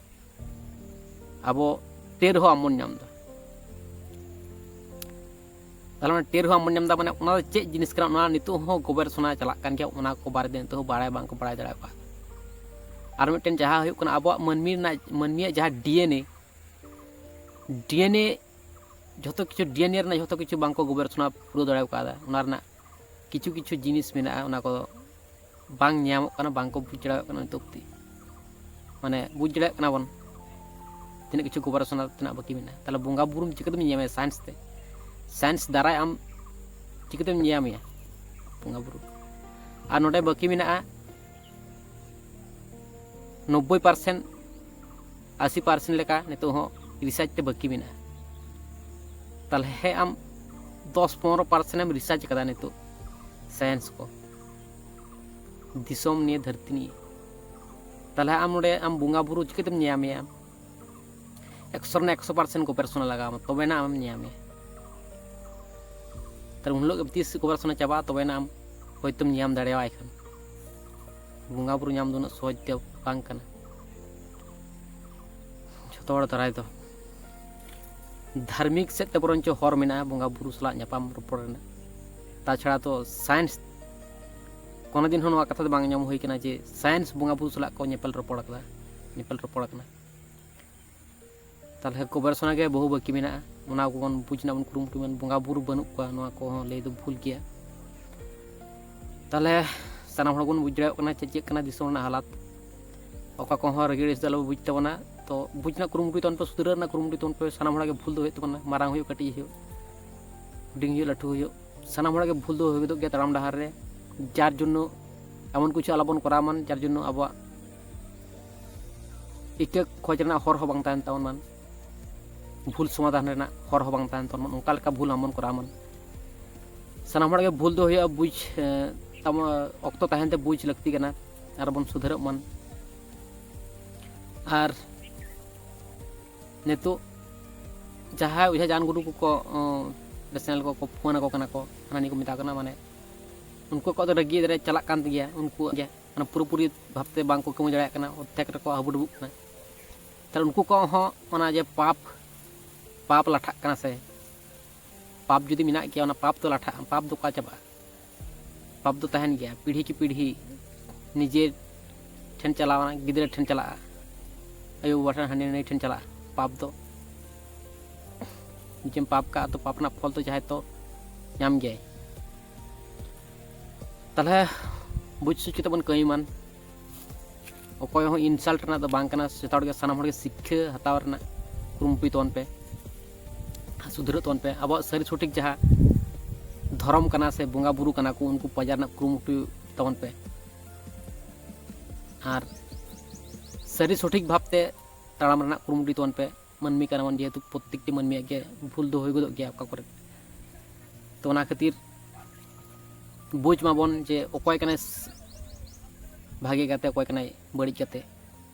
ᱟᱵᱚ ᱛᱮ ᱨᱮᱦᱚᱸ ᱵᱟᱵᱚᱱ ᱧᱟᱢ ᱮᱫᱟ᱾ ᱛᱟᱦᱚᱞᱮ ᱚᱱᱟ ᱴᱮᱨ ᱦᱚᱸ ᱟᱢ ᱵᱚᱱ ᱧᱟᱢ ᱮᱫᱟ, ᱢᱟᱱᱮ ᱚᱱᱟ ᱫᱚ ᱪᱮᱫ ᱡᱤᱱᱤᱥ ᱠᱟᱱᱟ, ᱚᱱᱟ ᱱᱤᱛᱚᱜ ᱦᱚᱸ ᱜᱚᱵᱮᱨᱥᱚᱱᱟ ᱪᱟᱞᱟᱜ ᱠᱟᱱ ᱜᱮᱭᱟ, ᱚᱱᱟ ᱠᱚ ᱵᱟᱨᱮ ᱛᱮ ᱱᱤᱛᱚᱜ ᱦᱚᱸ ᱵᱟᱲᱟᱭ ᱵᱟᱝ ᱠᱚ ᱵᱟᱲᱟᱭ ᱫᱟᱲᱮ ᱠᱟᱣᱫᱟ᱾ ᱟᱨ ᱢᱤᱫᱴᱮᱱ ᱡᱟᱦᱟᱸ ᱦᱩᱭᱩᱜ ᱠᱟᱱᱟ ᱟᱵᱚᱣᱟᱜ ᱢᱟᱹᱱᱢᱤ ᱨᱮᱱᱟᱜ, ᱢᱟᱹᱱᱢᱤᱭᱟᱜ ᱡᱟᱦᱟᱸ ᱰᱤ ᱮᱱ ᱮ, ᱰᱤ ᱮᱱ ᱮ ᱡᱷᱚᱛᱚ ᱠᱤᱪᱷᱩ, ᱰᱤ ᱮᱱ ᱮ ᱨᱮᱱᱟᱜ ᱡᱷᱚᱛᱚ ᱠᱤᱪᱷᱩ ᱵᱟᱝ ᱠᱚ ᱜᱚᱵᱮᱨᱥᱚᱱᱟ ᱯᱩᱨᱟᱹᱣ ᱫᱟᱲᱮ ᱠᱟᱣᱫᱟ᱾ ᱚᱱᱟ ᱨᱮᱱᱟᱜ ᱠᱤᱪᱷᱩ ᱠᱤᱪᱷᱩ ᱡᱤᱱᱤᱥ ᱢᱮᱱᱟᱜᱼᱟ, ᱚᱱᱟ ᱠᱚ ᱵᱟᱝ ᱧᱟᱢᱚᱜ ᱠᱟᱱᱟ, ᱵᱟᱝ ᱠᱚ ᱵᱩᱡᱽ ᱫᱟᱲᱮᱭᱟᱜ ᱠᱟᱱᱟ ᱱᱤᱛᱚᱜ ᱚᱵᱫᱤ᱾ ᱢᱟᱱᱮ ᱵᱩᱡᱽ ᱫᱟᱲᱮᱭᱟᱜ ᱠᱟᱱᱟ ᱵᱚᱱ ᱛᱤᱱᱟᱹᱜ ᱠᱤᱪᱷᱩ ᱜᱚᱵᱮᱨᱥᱚᱱᱟ ᱛᱮᱱᱟᱜ ᱵᱟᱹᱠᱤ ᱢᱮᱱᱟᱜᱼᱟ᱾ ᱛᱟᱦᱚᱞᱮ ᱵᱚᱸᱜᱟ ᱵᱩᱨᱩᱢ ᱪᱤᱠᱟᱹᱛᱮᱢ ᱧᱟᱢᱮᱭᱟ ᱥᱟᱭᱮᱱᱥ ᱛᱮ? ᱥᱟᱭᱮᱱᱥ ᱫᱟᱨᱟᱭ ᱟᱢ ᱪᱤᱠᱟᱹᱛᱮᱢ ᱧᱟᱢᱮᱭᱟ ᱵᱚᱸᱜᱟ ᱵᱩᱨᱩ? ᱟᱨ ᱱᱚᱰᱮ ᱵᱟᱹᱠᱤ ᱢᱮᱱᱟᱜᱼᱟ ᱱᱚᱵᱵᱳᱭ ᱯᱟᱨᱥᱮᱱᱴ, ᱟᱥᱤ ᱯᱟᱨᱥᱮᱱᱴ ᱞᱮᱠᱟ ᱱᱤᱛᱚᱜ ᱦᱚᱸ ᱨᱤᱥᱟᱨᱪ ᱛᱮ ᱵᱟᱹᱠᱤ ᱢᱮᱱᱟᱜᱼᱟ᱾ ᱛᱟᱦᱚᱞᱮ ᱟᱢ ᱫᱚᱥ ᱯᱚᱱᱨᱚ ᱯᱟᱨᱥᱮᱱᱴ ᱮᱢ ᱨᱤᱥᱟᱨᱪ ᱠᱟᱫᱟ ᱱᱤᱛᱚᱜ ᱥᱟᱭᱮᱱᱥ ᱠᱚ, ᱫᱤᱥᱚᱢ ᱱᱤᱭᱮ, ᱫᱷᱟᱹᱨᱛᱤ ᱱᱤᱭᱮ, ᱛᱟᱦᱚᱞᱮ ᱟᱢ ᱱᱚᱰᱮ ᱟᱢ ᱵᱚᱸᱜᱟ ᱵᱩᱨᱩ ᱪᱤᱠᱟᱹᱛᱮᱢ ᱧᱟᱢᱮᱭᱟ? ᱮᱠᱥᱚ ᱨᱮᱱᱟᱜ ᱮᱠᱥᱚ ᱯᱟᱨᱥᱮᱱᱴ ᱜᱚᱵᱮᱨᱥᱚᱱᱟ ᱞᱟᱜᱟᱣ ᱟᱢᱟ, ᱛᱚᱵᱮᱱᱟ ᱟᱢᱮᱢ ᱧᱟᱢᱮᱭᱟ᱾ ᱛᱟᱦᱞᱮ ᱩᱱ ᱦᱤᱞᱳᱜ ᱜᱮ ᱛᱤᱥ ᱜᱚᱵᱮᱨᱥᱚᱱᱟ ᱪᱟᱵᱟᱜᱼᱟ, ᱛᱚᱵᱮᱱᱟ ᱟᱢ ᱦᱚᱭᱛᱳᱢ ᱧᱟᱢ ᱫᱟᱲᱮᱭᱟᱭ ᱠᱷᱟᱱ᱾ ᱵᱚᱸᱜᱟ ᱵᱩᱨᱩ ᱧᱟᱢ ᱫᱚ ᱩᱱᱟᱹᱜ ᱥᱚᱦᱚᱡ ᱫᱚ ᱵᱟᱝ ᱠᱟᱱᱟ᱾ ᱡᱷᱚᱛᱚ ᱦᱚᱲ ᱫᱟᱨᱟᱭ ᱫᱚ ᱫᱷᱟᱨᱢᱤᱠ ᱥᱮᱫ ᱛᱮ ᱵᱚᱨᱚᱱᱪᱚ ᱦᱚᱨ ᱢᱮᱱᱟᱜᱼᱟ ᱵᱚᱸᱜᱟ ᱵᱩᱨᱩ ᱥᱟᱞᱟᱜ ᱧᱟᱯᱟᱢ ᱨᱚᱯᱚᱲ ᱨᱮᱱᱟᱜ᱾ ᱛᱟᱪᱷᱟᱲᱟ ᱛᱚ ᱥᱟᱭᱮᱱᱥ ᱠᱳᱱᱳ ᱫᱤᱱ ᱦᱚᱸ ᱱᱚᱣᱟ ᱠᱟᱛᱷᱟ ᱫᱚ ᱵᱟᱝ ᱟᱸᱡᱚᱢ ᱦᱩᱭ ᱠᱟᱱᱟ ᱡᱮ ᱥᱟᱭᱮᱱᱥ ᱵᱚᱸᱜᱟ ᱵᱩᱨᱩ ᱥᱟᱞᱟᱜ ᱠᱚ ᱧᱮᱯᱮᱞ ᱨᱚᱯᱚᱲ ᱠᱟᱫᱟ, ᱧᱮᱯᱮᱞ ᱨᱚᱯᱚᱲ ᱠᱟᱱᱟ᱾ ᱛᱟᱦᱚᱞᱮ ᱜᱚᱵᱮᱨᱥᱚᱱᱟ ᱜᱮ ᱵᱚᱦᱩ ᱵᱟᱹᱠᱤ ᱢᱮᱱᱟᱜᱼᱟ, ᱚᱱᱟ ᱠᱚᱵᱚᱱ ᱵᱩᱡᱽ ᱨᱮᱱᱟᱜ ᱵᱚᱱ ᱠᱩᱨᱩᱢᱩᱴᱩᱭ ᱢᱟ᱾ ᱵᱚᱸᱜᱟ ᱵᱩᱨᱩ ᱵᱟᱹᱱᱩᱜ ᱠᱚᱣᱟ, ᱱᱚᱣᱟ ᱠᱚᱦᱚᱸ ᱞᱟᱹᱭ ᱫᱚ ᱵᱷᱩᱞ ᱜᱮᱭᱟ᱾ ᱛᱟᱦᱚᱞᱮ ᱥᱟᱱᱟᱢ ᱦᱚᱲ ᱵᱚᱱ ᱵᱩᱡᱽ ᱫᱟᱲᱮᱭᱟᱜ ᱠᱟᱱᱟ ᱪᱮᱫ ᱪᱮᱫ ᱠᱟᱱᱟ ᱫᱤᱥᱚᱢ ᱨᱮᱱᱟᱜ ᱦᱟᱞᱟᱛ᱾ ᱚᱠᱟ ᱠᱚᱦᱚᱸ ᱨᱟᱹᱜᱤ ᱟᱹᱲᱤᱥ ᱫᱚ ᱟᱞᱚ ᱵᱚ ᱵᱩᱡᱽ ᱛᱟᱵᱚᱱᱟ᱾ ᱛᱚ ᱵᱩᱡᱽ ᱨᱮᱱᱟᱜ ᱠᱩᱨᱩᱢᱩᱴᱩᱭ ᱛᱟᱵᱚᱱ ᱯᱮ, ᱥᱩᱫᱷᱟᱹᱨᱟᱜ ᱨᱮᱱᱟᱜ ᱠᱩᱨᱩᱢᱩᱴᱩᱭ ᱛᱟᱵᱚᱱ ᱯᱮ᱾ ᱥᱟᱱᱟᱢ ᱦᱚᱲᱟᱜ ᱜᱮ ᱵᱷᱩᱞ ᱫᱚ ᱦᱩᱭᱩᱜ ᱛᱟᱵᱚᱱᱟ, ᱢᱟᱨᱟᱝ ᱦᱩᱭᱩᱜ, ᱠᱟᱹᱴᱤᱡ ᱦᱩᱭᱩᱜ, ᱦᱩᱰᱤᱧ ᱦᱩᱭᱩᱜ, ᱞᱟᱹᱴᱩ ᱦᱩᱭᱩᱜ, ᱥᱟᱱᱟᱢ ᱦᱚᱲᱟᱜ ᱜᱮ ᱵᱷᱩᱞ ᱫᱚ ᱦᱩᱭ ᱜᱚᱫᱚᱜ ᱜᱮᱭᱟ ᱛᱟᱲᱟᱢ ᱰᱟᱦᱟᱨ ᱨᱮ᱾ ᱡᱟᱨ ᱡᱚᱱᱱᱚ ᱮᱢᱚᱱ ᱠᱤᱪᱷᱩ ᱟᱞᱚ ᱵᱚᱱ ᱠᱚᱨᱟᱣ ᱢᱟ ᱡᱟᱨ ᱡᱚᱱᱱᱚ ᱟᱵᱚᱣᱟᱜ ᱤᱠᱟᱹ ᱠᱷᱚᱡᱽ ᱨᱮᱱᱟᱜ ᱦᱚᱨ ᱦᱚᱸ ᱵᱟᱝ ᱛᱟᱦᱮᱱ ᱛᱟᱵᱚᱱ ᱢᱟ, ᱵᱷᱩᱞ ᱥᱚᱢᱟᱫᱷᱟᱱ ᱨᱮᱱᱟᱜ ᱦᱚᱨ ᱦᱚᱸ ᱵᱟᱝ ᱛᱟᱦᱮᱱ ᱛᱟᱵᱚᱱ ᱢᱟ, ᱚᱱᱠᱟ ᱞᱮᱠᱟ ᱵᱷᱩᱞ ᱟᱞᱚ ᱵᱚᱱ ᱠᱚᱨᱟᱣ ᱢᱟ᱾ ᱥᱟᱱᱟᱢ ᱦᱚᱲᱟᱜ ᱜᱮ ᱵᱷᱩᱞ ᱫᱚ ᱦᱩᱭᱩᱜᱼᱟ, ᱵᱩᱡᱽ, ᱮ, ᱛᱟᱢᱟ, ᱚᱠᱛᱚ ᱛᱟᱦᱮᱱ ᱛᱮ ᱵᱩᱡᱽ ᱞᱟᱹᱠᱛᱤ ᱠᱟᱱᱟ, ᱟᱨ ᱵᱚᱱ ᱥᱩᱫᱷᱟᱹᱨᱚᱜ ᱢᱟ᱾ ᱟᱨ ᱱᱤᱛᱚᱜ ᱡᱟᱦᱟᱸᱭ ᱚᱡᱷᱟ ᱡᱟᱱ ᱜᱩᱨᱩ ᱠᱚᱠᱚ, ᱚ, ᱪᱮᱱᱮᱞ ᱠᱚᱠᱚ ᱯᱷᱳᱱ ᱟᱠᱚ ᱠᱟᱱᱟ ᱠᱚ, ᱦᱟᱱᱟ ᱱᱤᱭᱟᱹ ᱠᱚ ᱢᱮᱛᱟ ᱠᱚ ᱠᱟᱱᱟ, ᱢᱟᱱᱮ ᱩᱱᱠᱩ ᱠᱚᱣᱟᱜ ᱫᱚ ᱨᱟᱹᱜᱤ ᱮᱫᱨᱮ ᱪᱟᱞᱟᱜ ᱠᱟᱱ ᱜᱮᱭᱟ, ᱩᱱᱠᱩᱣᱟᱜ ᱜᱮ, ᱢᱟᱱᱮ ᱯᱩᱨᱟᱹᱯᱩᱨᱤ ᱵᱷᱟᱵᱽᱛᱮ ᱵᱟᱝ ᱠᱚ ᱠᱟᱹᱢᱤ ᱫᱟᱲᱮᱭᱟᱜ ᱠᱟᱱᱟ, ᱚᱨᱫᱷᱮᱠ ᱨᱮᱠᱚ ᱦᱟᱹᱵᱩᱰᱩᱵᱩᱜ ᱠᱟᱱᱟ᱾ ᱛᱟᱦᱞᱮ ᱩᱱᱠᱩ ᱠᱚᱣᱟᱜ ᱦᱚᱸ ᱚᱱᱟ ᱡᱮ ᱯᱟᱯ, ᱯᱟᱯ ᱞᱟᱴᱷᱟᱜ ᱠᱟᱱᱟ ᱥᱮ, ᱯᱟᱯ ᱡᱩᱫᱤ ᱢᱮᱱᱟᱜ ᱜᱮᱭᱟ, ᱚᱱᱟ ᱯᱟᱯ ᱫᱚ ᱞᱟᱴᱷᱟᱜᱼᱟ, ᱯᱟᱯ ᱫᱚ ᱚᱠᱟ ᱪᱟᱵᱟᱜᱼᱟ? ᱯᱟᱯ ᱫᱚ ᱛᱟᱦᱮᱱ ᱜᱮᱭᱟ, ᱯᱤᱲᱦᱤ ᱠᱤ ᱯᱤᱲᱦᱤ ᱱᱤᱡᱮ ᱴᱷᱮᱱ ᱪᱟᱞᱟᱣᱱᱟ, ᱜᱤᱫᱽᱨᱟᱹ ᱴᱷᱮᱱ ᱪᱟᱞᱟᱜᱼᱟ, ᱟᱭᱳᱼᱵᱟᱵᱟ ᱴᱷᱮᱱ, ᱦᱟᱹᱱᱤ ᱱᱟᱹᱭ ᱴᱷᱮᱱ ᱪᱟᱞᱟᱜᱼᱟ ᱯᱟᱯ ᱫᱚ᱾ ᱱᱤᱡᱮᱢ ᱯᱟᱯ ᱠᱟᱜᱼᱟ, ᱛᱚ ᱯᱟᱯ ᱨᱮᱱᱟᱜ ᱯᱷᱚᱞ ᱫᱚ ᱡᱟᱦᱟᱸᱭ ᱛᱚ ᱧᱟᱢ ᱜᱮᱭᱟᱭ᱾ ᱛᱟᱦᱞᱮ ᱵᱩᱡᱽ ᱥᱩᱡᱽ ᱠᱟᱛᱮ ᱵᱚᱱ ᱠᱟᱹᱢᱤ ᱢᱟᱱ᱾ ᱚᱠᱚᱭ ᱦᱚᱸ insult ᱨᱮᱱᱟᱜ ᱫᱚ ᱵᱟᱝ ᱠᱟᱱᱟ, ᱡᱚᱛᱚ ᱦᱚᱲ ᱜᱮ, ᱥᱟᱱᱟᱢ ᱦᱚᱲ ᱜᱮ ᱥᱤᱠᱠᱷᱟᱹ ᱦᱟᱛᱟᱣ ᱨᱮᱱᱟᱜ ᱠᱩᱨᱩᱢᱩᱴᱩᱭ ᱛᱟᱵᱚᱱ ᱯᱮ, ᱥᱩᱫᱷᱨᱟᱹᱜ ᱛᱟᱵᱚᱱ ᱯᱮ᱾ ᱟᱵᱚᱣᱟᱜ ᱥᱟᱹᱨᱤ ᱥᱚᱴᱷᱤᱠ ᱡᱟᱦᱟᱸ ᱫᱷᱚᱨᱚᱢ ᱠᱟᱱᱟ ᱥᱮ ᱵᱚᱸᱜᱟ ᱵᱩᱨᱩ ᱠᱟᱱᱟ ᱠᱚ, ᱩᱱᱠᱩ ᱯᱟᱸᱡᱟ ᱨᱮᱱᱟᱜ ᱠᱩᱨᱩᱢᱩᱴᱩ ᱛᱟᱵᱚᱱ ᱯᱮ᱾ ᱟᱨ ᱥᱟᱹᱨᱤ ᱥᱚᱴᱷᱤᱠ ᱵᱷᱟᱵᱽᱛᱮ ᱛᱟᱲᱟᱢ ᱨᱮᱱᱟᱜ ᱠᱩᱨᱩᱢᱩᱴᱩᱭ ᱛᱟᱵᱚᱱ ᱯᱮ᱾ ᱢᱟᱹᱱᱢᱤ ᱠᱟᱱᱟ ᱵᱚᱱ, ᱡᱮᱦᱮᱛᱩ ᱯᱨᱚᱛᱮᱠᱴᱤ ᱢᱟᱹᱱᱢᱤᱭᱟᱜ ᱜᱮ ᱵᱷᱩᱞ ᱫᱚ ᱦᱩᱭ ᱜᱚᱫᱚᱜ ᱜᱮᱭᱟ ᱚᱠᱟ ᱠᱚᱨᱮ᱾ ᱛᱚ ᱚᱱᱟ ᱠᱷᱟᱹᱛᱤᱨ ᱵᱩᱡᱽ ᱢᱟᱵᱚᱱ ᱡᱮ ᱚᱠᱚᱭ ᱠᱟᱱᱟᱭ ᱥ-, ᱵᱷᱟᱜᱮ ᱜᱟᱛᱮ, ᱚᱠᱚᱭ ᱠᱟᱱᱟᱭ ᱵᱟᱹᱲᱤᱡ ᱜᱟᱛᱮ᱾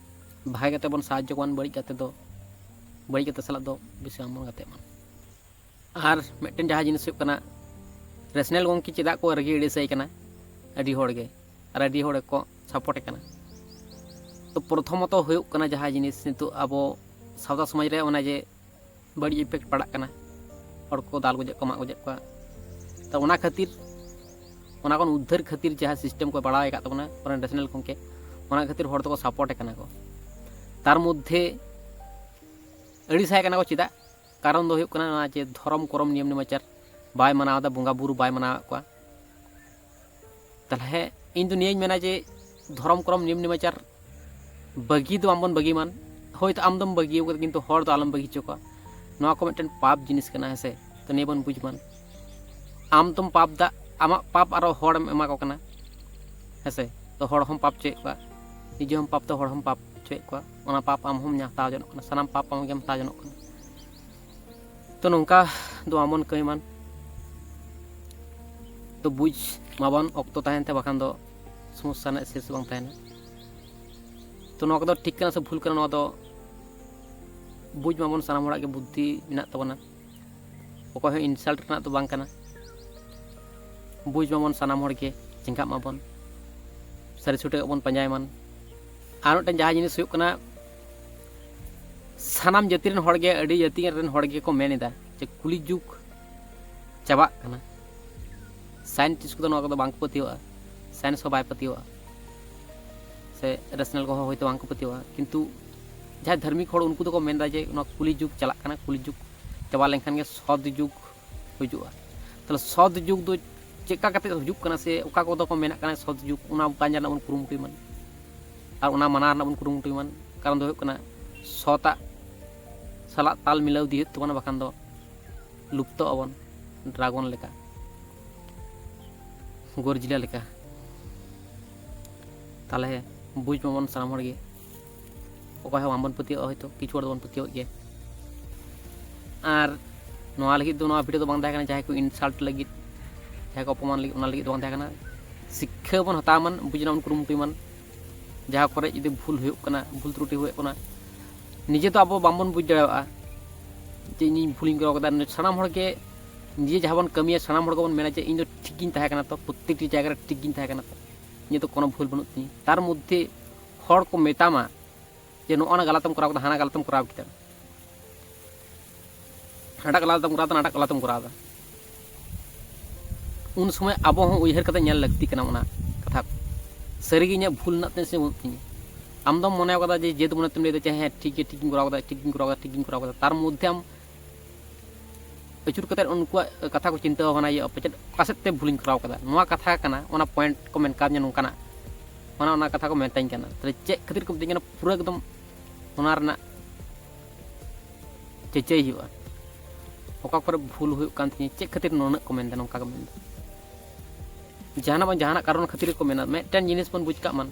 ᱵᱷᱟᱜᱮ ᱜᱟᱛᱮ ᱵᱚᱱ ᱥᱟᱦᱟᱡᱽᱡᱚ ᱠᱚᱣᱟ, ᱵᱟᱹᱲᱤᱡ ᱜᱟᱛᱮ ᱫᱚ, ᱵᱟᱹᱲᱤᱡ ᱜᱟᱛᱮ ᱥᱟᱞᱟᱜ ᱫᱚ ᱵᱮᱥᱤ ᱵᱟᱝᱵᱚᱱ ᱜᱟᱛᱮᱜ ᱢᱟ᱾ ᱟᱨ ᱢᱤᱫᱴᱮᱱ ᱡᱟᱦᱟᱸ ᱡᱤᱱᱤᱥ ᱦᱩᱭᱩᱜ ᱠᱟᱱᱟ, ᱨᱮᱥᱱᱟᱞ ᱜᱚᱢᱠᱮ ᱪᱮᱫᱟᱜ ᱠᱚ ᱨᱟᱹᱜᱤ ᱟᱹᱲᱤᱥᱟᱭ ᱠᱟᱱᱟ ᱟᱹᱰᱤ ᱦᱚᱲ ᱜᱮ, ᱟᱨ ᱟᱹᱰᱤ ᱦᱚᱲ ᱜᱮᱠᱚ ᱥᱟᱯᱳᱨᱴ ᱮ ᱠᱟᱱᱟ᱾ ᱛᱚ ᱯᱨᱚᱛᱷᱚᱢᱚᱛᱚ ᱦᱩᱭᱩᱜ ᱠᱟᱱᱟ ᱡᱟᱦᱟᱸ ᱡᱤᱱᱤᱥ ᱱᱤᱛᱚᱜ ᱟᱵᱚ ᱥᱟᱶᱛᱟ ᱥᱚᱢᱟᱡᱽ ᱨᱮ ᱚᱱᱟ ᱡᱮ ᱵᱟᱹᱲᱤᱡ ᱤᱯᱷᱮᱠᱴ ᱯᱟᱲᱟᱜ ᱠᱟᱱᱟ, ᱦᱚᱲ ᱠᱚ ᱫᱟᱞ ᱜᱚᱡᱮᱫ ᱠᱚᱣᱟ, ᱢᱟᱜ ᱜᱚᱡᱮᱫ ᱠᱚᱣᱟ᱾ ᱛᱚ ᱚᱱᱟ ᱠᱷᱟᱹᱛᱤᱨ, ᱚᱱᱟ ᱠᱷᱚᱱ ᱩᱫᱽᱫᱷᱟᱹᱨ ᱠᱷᱟᱹᱛᱤᱨ ᱡᱟᱦᱟᱸ ᱥᱤᱥᱴᱮᱢ ᱠᱚ ᱵᱟᱲᱟᱣ ᱟᱠᱟᱫ ᱛᱟᱵᱚᱱᱟ ᱚᱱᱟ ᱨᱮᱥᱱᱟᱞ ᱜᱚᱢᱠᱮ, ᱚᱱᱟ ᱠᱷᱟᱹᱛᱤᱨ ᱦᱚᱲ ᱫᱚᱠᱚ ᱥᱟᱯᱳᱨᱴ ᱮ ᱠᱟᱱᱟ ᱠᱚ᱾ ᱛᱟᱨ ᱢᱚᱫᱽᱫᱷᱮ ᱟᱹᱲᱤᱥᱟᱭ ᱠᱟᱱᱟ ᱠᱚ ᱪᱮᱫᱟᱜ? ᱠᱟᱨᱚᱱ ᱫᱚ ᱦᱩᱭᱩᱜ ᱠᱟᱱᱟ ᱱᱚᱣᱟ ᱡᱮ ᱫᱷᱚᱨᱚᱢ ᱠᱚᱨᱚᱢ ᱱᱤᱭᱚᱢ ᱱᱮᱢᱟᱪᱟᱨ ᱵᱟᱭ ᱢᱟᱱᱟᱣ ᱮᱫᱟ, ᱵᱚᱸᱜᱟ ᱵᱩᱨᱩ ᱵᱟᱭ ᱢᱟᱱᱟᱣᱮᱫ ᱠᱚᱣᱟ᱾ ᱛᱟᱦᱞᱮ ᱤᱧ ᱫᱚ ᱱᱤᱭᱟᱹᱧ ᱢᱮᱱᱟ ᱡᱮ ᱫᱷᱚᱨᱚᱢ ᱠᱚᱨᱚᱢ ᱱᱤᱭᱚᱢ ᱱᱮᱢᱟᱪᱟᱨ ᱵᱟᱹᱜᱤ ᱫᱚ ᱵᱟᱝᱵᱚᱱ ᱵᱟᱹᱜᱤ ᱢᱟᱱ᱾ ᱦᱳᱭᱛᱳ ᱟᱢ ᱫᱚᱢ ᱵᱟᱹᱜᱤ ᱟᱠᱟᱫᱟ, ᱠᱤᱱᱛᱩ ᱦᱚᱲ ᱫᱚ ᱟᱞᱚᱢ ᱵᱟᱹᱜᱤ ᱦᱚᱪᱚ ᱠᱚᱣᱟ᱾ ᱱᱚᱣᱟ ᱠᱚ ᱢᱤᱫᱴᱮᱱ ᱯᱟᱯ ᱡᱤᱱᱤᱥ ᱠᱟᱱᱟ, ᱦᱮᱸ ᱥᱮ? ᱛᱚ ᱱᱤᱭᱟᱹ ᱵᱚᱱ ᱵᱩᱡᱽ ᱢᱟᱱ᱾ ᱟᱢ ᱫᱚᱢ ᱯᱟᱯ ᱫᱟ, ᱟᱢᱟᱜ ᱯᱟᱯ ᱟᱨᱚ ᱦᱚᱲᱮᱢ ᱮᱢᱟ ᱠᱚ ᱠᱟᱱᱟ, ᱦᱮᱸ ᱥᱮ? ᱛᱚ ᱦᱚᱲ ᱦᱚᱸᱢ ᱯᱟᱯ ᱦᱚᱪᱚᱭᱮᱫ ᱠᱚᱣᱟ, ᱱᱤᱡᱮ ᱦᱚᱸᱢ ᱯᱟᱯ ᱫᱟ, ᱦᱚᱲ ᱦᱚᱸᱢ ᱯᱟᱯ ᱦᱚᱪᱚᱭᱮᱫ ᱠᱚᱣᱟ᱾ ᱚᱱᱟ ᱯᱟᱯ ᱟᱢ ᱦᱚᱸᱢ ᱦᱟᱛᱟᱣ ᱡᱚᱱᱚᱜ ᱠᱟᱱᱟ, ᱥᱟᱱᱟᱢ ᱯᱟᱯ ᱟᱢ ᱜᱮᱢ ᱦᱟᱛᱟᱣ ᱡᱚᱱᱚᱜ ᱠᱟᱱᱟ᱾ ᱛᱚ ᱱᱚᱝᱠᱟ ᱫᱚ ᱟᱢ ᱵᱚᱱ ᱠᱟᱹᱢᱤ ᱢᱟᱱ᱾ ᱛᱚ ᱵᱩᱡᱽ ᱢᱟᱵᱚᱱ, ᱚᱠᱛᱚ ᱛᱟᱦᱮᱱ ᱛᱮ, ᱵᱟᱠᱷᱟᱱ ᱫᱚ ᱥᱚᱢᱚᱥᱥᱟ ᱨᱮᱱᱟᱜ ᱥᱮᱥ ᱵᱟᱝ ᱛᱟᱦᱮᱱᱟ᱾ ᱛᱚ ᱱᱚᱣᱟ ᱠᱚᱫᱚ ᱴᱷᱤᱠ ᱠᱟᱱᱟ ᱥᱮ ᱵᱷᱩᱞ ᱠᱟᱱᱟ, ᱱᱚᱣᱟ ᱫᱚ ᱵᱩᱡᱽ ᱢᱟᱵᱚᱱ, ᱥᱟᱱᱟᱢ ᱦᱚᱲᱟᱜ ᱜᱮ ᱵᱩᱫᱽᱫᱷᱤ ᱢᱮᱱᱟᱜ ᱛᱟᱵᱚᱱᱟ, ᱚᱠᱚᱭ ᱦᱚᱸ insult ᱨᱮᱱᱟᱜ ᱫᱚ ᱵᱟᱝ ᱠᱟᱱᱟ᱾ ᱵᱩᱡᱽ ᱢᱟᱵᱚᱱ ᱥᱟᱱᱟᱢ ᱦᱚᱲ ᱜᱮ, ᱪᱮᱸᱜᱷᱟᱜ ᱢᱟᱵᱚᱱ, ᱥᱟᱹᱨᱤ ᱥᱚᱴᱷᱤᱠᱟᱜ ᱵᱚᱱ ᱯᱟᱸᱡᱟᱭ ᱢᱟᱱ᱾ ᱟᱨ ᱢᱤᱫᱴᱮᱱ ᱡᱟᱦᱟᱸ ᱡᱤᱱᱤᱥ ᱦᱩᱭᱩᱜ ᱠᱟᱱᱟ, ᱥᱟᱱᱟᱢ ᱡᱟᱹᱛᱤ ᱨᱮᱱ ᱦᱚᱲ ᱜᱮ, ᱟᱹᱰᱤ ᱡᱟᱹᱛᱤ ᱨᱮᱱ ᱦᱚᱲ ᱜᱮᱠᱚ ᱢᱮᱱ ᱮᱫᱟ ᱡᱮ ᱠᱩᱞᱤ ᱡᱩᱜᱽ ᱪᱟᱵᱟᱜ ᱠᱟᱱᱟ᱾ ᱥᱟᱭᱮᱱᱴᱤᱥᱴ ᱠᱚᱫᱚ ᱱᱚᱣᱟ ᱠᱚᱫᱚ ᱵᱟᱝ ᱠᱚ ᱯᱟᱹᱛᱭᱟᱹᱣᱟᱜᱼᱟ, ᱥᱟᱭᱮᱱᱥ ᱦᱚᱸ ᱵᱟᱭ ᱯᱟᱹᱛᱭᱟᱹᱣᱟᱜᱼᱟ, ᱥᱮ ᱨᱮᱥᱱᱟᱞ ᱠᱚᱦᱚᱸ ᱦᱚᱭᱛᱳ ᱵᱟᱝ ᱠᱚ ᱯᱟᱹᱛᱭᱟᱹᱣᱟᱜᱼᱟ᱾ ᱠᱤᱱᱛᱩ ᱡᱟᱦᱟᱸᱭ ᱫᱷᱟᱹᱨᱢᱤᱠ ᱦᱚᱲ, ᱩᱱᱠᱩ ᱫᱚᱠᱚ ᱢᱮᱱᱫᱟ ᱡᱮ ᱱᱚᱣᱟ ᱠᱩᱞᱤ ᱡᱩᱜᱽ ᱪᱟᱞᱟᱜ ᱠᱟᱱᱟ, ᱠᱩᱞᱤ ᱡᱩᱜᱽ ᱪᱟᱵᱟ ᱞᱮᱱᱠᱷᱟᱱ ᱜᱮ ᱥᱚᱛ ᱡᱩᱜᱽ ᱦᱤᱡᱩᱜᱼᱟ᱾ ᱛᱟᱦᱚᱞᱮ ᱥᱚᱛ ᱡᱩᱜᱽ ᱫᱚ ᱪᱮᱫᱠᱟ ᱠᱟᱛᱮ ᱦᱤᱡᱩᱜ ᱠᱟᱱᱟ, ᱥᱮ ᱚᱠᱟ ᱠᱚᱫᱚ ᱠᱚ ᱢᱮᱱᱟᱜ ᱠᱟᱱᱟ ᱥᱚᱛ ᱡᱩᱜᱽ, ᱚᱱᱟ ᱵᱟᱧᱪᱟᱣ ᱨᱮᱱᱟᱜ ᱵᱚᱱ ᱠᱩᱨᱩᱢᱩᱴᱩᱭ ᱢᱟ ᱟᱨ ᱚᱱᱟ ᱢᱟᱱᱟᱣ ᱨᱮᱱᱟᱜ ᱵᱚᱱ ᱠᱩᱨᱩᱢᱩᱴᱩᱭ ᱢᱟ᱾ ᱠᱟᱨᱚᱱ ᱫᱚ ᱦᱩᱭᱩᱜ ᱠᱟᱱᱟ ᱥᱚᱛᱟᱜ ᱥᱟᱞᱟᱜ ᱛᱟᱞ ᱢᱤᱞᱟᱹᱣ ᱤᱫᱤ ᱦᱩᱭᱩᱜ ᱛᱟᱵᱚᱱᱟ, ᱵᱟᱠᱷᱟᱱ ᱫᱚ ᱞᱩᱯᱛᱚᱜ ᱟᱵᱚᱱ ᱰᱨᱟᱜᱚᱱ ᱞᱮᱠᱟ, ᱜᱚᱨᱡᱤᱞᱟ ᱞᱮᱠᱟ᱾ ᱛᱟᱦᱚᱞᱮ ᱵᱩᱡᱽ ᱢᱟᱵᱚᱱ ᱥᱟᱱᱟᱢ ᱦᱚᱲ ᱜᱮ, ᱚᱠᱚᱭ ᱦᱚᱸ ᱵᱟᱝᱵᱚᱱ ᱯᱟᱹᱛᱭᱟᱹᱜᱼᱟ, ᱦᱚᱭᱛᱳ ᱠᱤᱪᱷᱩ ᱦᱚᱲ ᱫᱚᱵᱚᱱ ᱯᱟᱹᱛᱭᱟᱹᱣᱟᱜ ᱜᱮᱭᱟ᱾ ᱟᱨ ᱱᱚᱣᱟ ᱞᱟᱹᱜᱤᱫ ᱫᱚ, ᱱᱚᱣᱟ ᱵᱷᱤᱰᱤᱭᱳ ᱫᱚ ᱵᱟᱝ ᱛᱟᱦᱮᱸ ᱠᱟᱱᱟ ᱡᱟᱦᱟᱸᱭ ᱠᱚ ᱤᱱᱥᱟᱞᱴ ᱞᱟᱹᱜᱤᱫ, ᱡᱟᱦᱟᱸᱭ ᱠᱚ ᱚᱯᱚᱢᱟᱱ ᱞᱟᱹᱜᱤᱫ, ᱚᱱᱟ ᱞᱟᱹᱜᱤᱫ ᱫᱚ ᱵᱟᱝ ᱛᱟᱦᱮᱸ ᱠᱟᱱᱟ᱾ ᱥᱤᱠᱠᱷᱟᱹ ᱵᱚᱱ ᱦᱟᱛᱟᱣ ᱢᱟ, ᱵᱩᱡᱽ ᱨᱮᱱᱟᱜ ᱵᱚᱱ ᱠᱩᱨᱩᱢᱩᱴᱩᱭ ᱢᱟ᱾ ᱡᱟᱦᱟᱸ ᱠᱚᱨᱮ ᱡᱩᱫᱤ ᱵᱷᱩᱞ ᱦᱩᱭᱩᱜ ᱠᱟᱱᱟ, ᱵᱷᱩᱞ ᱛᱨᱩᱴᱤ ᱦᱩᱭᱩᱜ ᱠᱟᱱᱟ, ᱱᱤᱡᱮ ᱫᱚ ᱟᱵᱚ ᱵᱟᱝᱵᱚᱱ ᱵᱩᱡᱽ ᱫᱟᱲᱮᱭᱟᱜᱼᱟ ᱡᱮ ᱤᱧᱤᱧ ᱵᱷᱩᱞᱤᱧ ᱠᱚᱨᱟᱣ ᱠᱟᱫᱟ᱾ ᱥᱟᱱᱟᱢ ᱦᱚᱲ ᱜᱮ ᱱᱤᱡᱮ ᱡᱟᱦᱟᱸ ᱵᱚᱱ ᱠᱟᱹᱢᱤᱭᱟ, ᱥᱟᱱᱟᱢ ᱦᱚᱲ ᱜᱮᱵᱚᱱ ᱢᱮᱱᱟ ᱡᱮ ᱤᱧ ᱫᱚ ᱴᱷᱤᱠ ᱜᱤᱧ ᱛᱟᱦᱮᱸ ᱠᱟᱱᱟ, ᱛᱚ ᱯᱨᱚᱛᱮᱠᱴᱤ ᱡᱟᱭᱜᱟ ᱨᱮ ᱴᱷᱤᱠ ᱜᱤᱧ ᱛᱟᱦᱮᱸ ᱠᱟᱱᱟ, ᱛᱚ ᱤᱧᱟᱹᱜ ᱫᱚ ᱠᱳᱱᱳ ᱵᱷᱩᱞ ᱵᱟᱹᱱᱩᱜ ᱛᱤᱧᱟᱹ᱾ ᱛᱟᱨ ᱢᱚᱫᱽᱫᱷᱮ ᱦᱚᱲ ᱠᱚ ᱢᱮᱛᱟᱢᱟ ᱡᱮ ᱱᱚᱜᱼᱚ ᱱᱟ ᱜᱟᱞᱟᱛ ᱮᱢ ᱠᱚᱨᱟᱣ ᱠᱮᱫᱟ, ᱦᱟᱱᱟ ᱜᱟᱞᱟᱛ ᱮᱢ ᱠᱚᱨᱟᱣ ᱠᱮᱫᱟ, ᱦᱟᱱᱟᱴᱟᱜ ᱜᱟᱞᱟᱛ ᱮᱢ ᱠᱚᱨᱟᱣ ᱮᱫᱟ, ᱱᱟᱴᱟᱜ ᱜᱟᱞᱟᱛ ᱮᱢ ᱠᱚᱨᱟᱣ ᱮᱫᱟ᱾ ᱩᱱ ᱥᱚᱢᱚᱭ ᱟᱵᱚ ᱦᱚᱸ ᱩᱭᱦᱟᱹᱨ ᱠᱟᱛᱮ ᱧᱮᱞ ᱞᱟᱹᱠᱛᱤ ᱠᱟᱱᱟ ᱚᱱᱟ ᱠᱟᱛᱷᱟ ᱠᱚ᱾ ᱥᱟᱹᱨᱤᱜᱮ ᱤᱧᱟᱹᱜ ᱵᱷᱩᱞ ᱢᱮᱱᱟᱜ ᱛᱤᱧᱟᱹ ᱥᱮ ᱵᱟᱹᱱᱩᱜ ᱛᱤᱧᱟᱹ? ᱟᱢ ᱫᱚᱢ ᱢᱚᱱᱮ ᱠᱟᱫᱟ ᱡᱮ, ᱡᱮᱦᱮᱛᱩ ᱢᱚᱱᱮ ᱛᱮᱢ ᱞᱟᱹᱭᱫᱟ ᱡᱮ ᱦᱮᱸ ᱴᱷᱤᱠ ᱜᱮ, ᱴᱷᱤᱠ ᱜᱤᱧ ᱠᱚᱨᱟᱣ ᱠᱟᱫᱟ, ᱴᱷᱤᱠ ᱜᱤᱧ ᱠᱚᱨᱟᱣ ᱠᱟᱫᱟ, ᱴᱷᱤᱠ ᱜᱤᱧ ᱠᱚᱨᱟᱣ ᱠᱟᱫᱟ, ᱛᱟᱨ ᱢᱚᱫᱽᱫᱷᱮ ᱟᱢ ᱟᱹᱪᱩᱨ ᱠᱟᱛᱮ ᱩᱱᱠᱩᱣᱟᱜ ᱠᱟᱛᱷᱟ ᱠᱚ ᱪᱤᱱᱛᱟᱹ ᱵᱷᱟᱵᱽᱱᱟ ᱦᱩᱭᱩᱜᱼᱟ, ᱯᱟᱪᱮᱫ ᱚᱠᱟ ᱥᱮᱫ ᱛᱮ ᱵᱷᱩᱞᱤᱧ ᱠᱚᱨᱟᱣ ᱠᱟᱫᱟ᱾ ᱱᱚᱣᱟ ᱠᱟᱛᱷᱟ ᱠᱟᱱᱟ, ᱚᱱᱟ ᱯᱚᱭᱮᱱᱴ ᱠᱚ ᱢᱮᱱ ᱠᱟᱣᱫᱤᱧᱟ ᱱᱚᱝᱠᱟᱱᱟᱜ, ᱚᱱᱟ, ᱚᱱᱟ ᱠᱟᱛᱷᱟ ᱠᱚ ᱢᱮᱛᱟᱹᱧ ᱠᱟᱱᱟ᱾ ᱛᱟᱦᱞᱮ ᱪᱮᱫ ᱠᱷᱟᱹᱛᱤᱨ ᱠᱚ ᱢᱤᱛᱟᱹᱧ ᱠᱟᱱᱟ, ᱯᱩᱨᱟᱹ ᱮᱠᱫᱚᱢ ᱚᱱᱟ ᱨᱮᱱᱟᱜ ᱪᱮᱪᱟᱹᱭ ᱦᱩᱭᱩᱜᱼᱟ, ᱚᱠᱟ ᱠᱚᱨᱮ ᱵᱷᱩᱞ ᱦᱩᱭᱩᱜ ᱠᱟᱱ ᱛᱤᱧᱟᱹ, ᱪᱮᱫ ᱠᱷᱟᱹᱛᱤᱨ ᱱᱩᱱᱟᱹᱜ ᱠᱚ ᱢᱮᱱᱫᱟ, ᱱᱚᱝᱠᱟ ᱠᱚ ᱢᱮᱱᱫᱟ᱾ ᱡᱟᱦᱟᱱᱟᱜ ᱵᱟᱝ ᱡᱟᱦᱟᱱᱟᱜ ᱠᱟᱨᱚᱱ ᱠᱷᱟᱹᱛᱤᱨ ᱜᱮᱠᱚ ᱢᱮᱱᱟ᱾ ᱢᱤᱫᱴᱮᱱ ᱡᱤᱱᱤᱥ ᱵᱚᱱ ᱵᱩᱡᱽ ᱠᱟᱜ ᱢᱟ,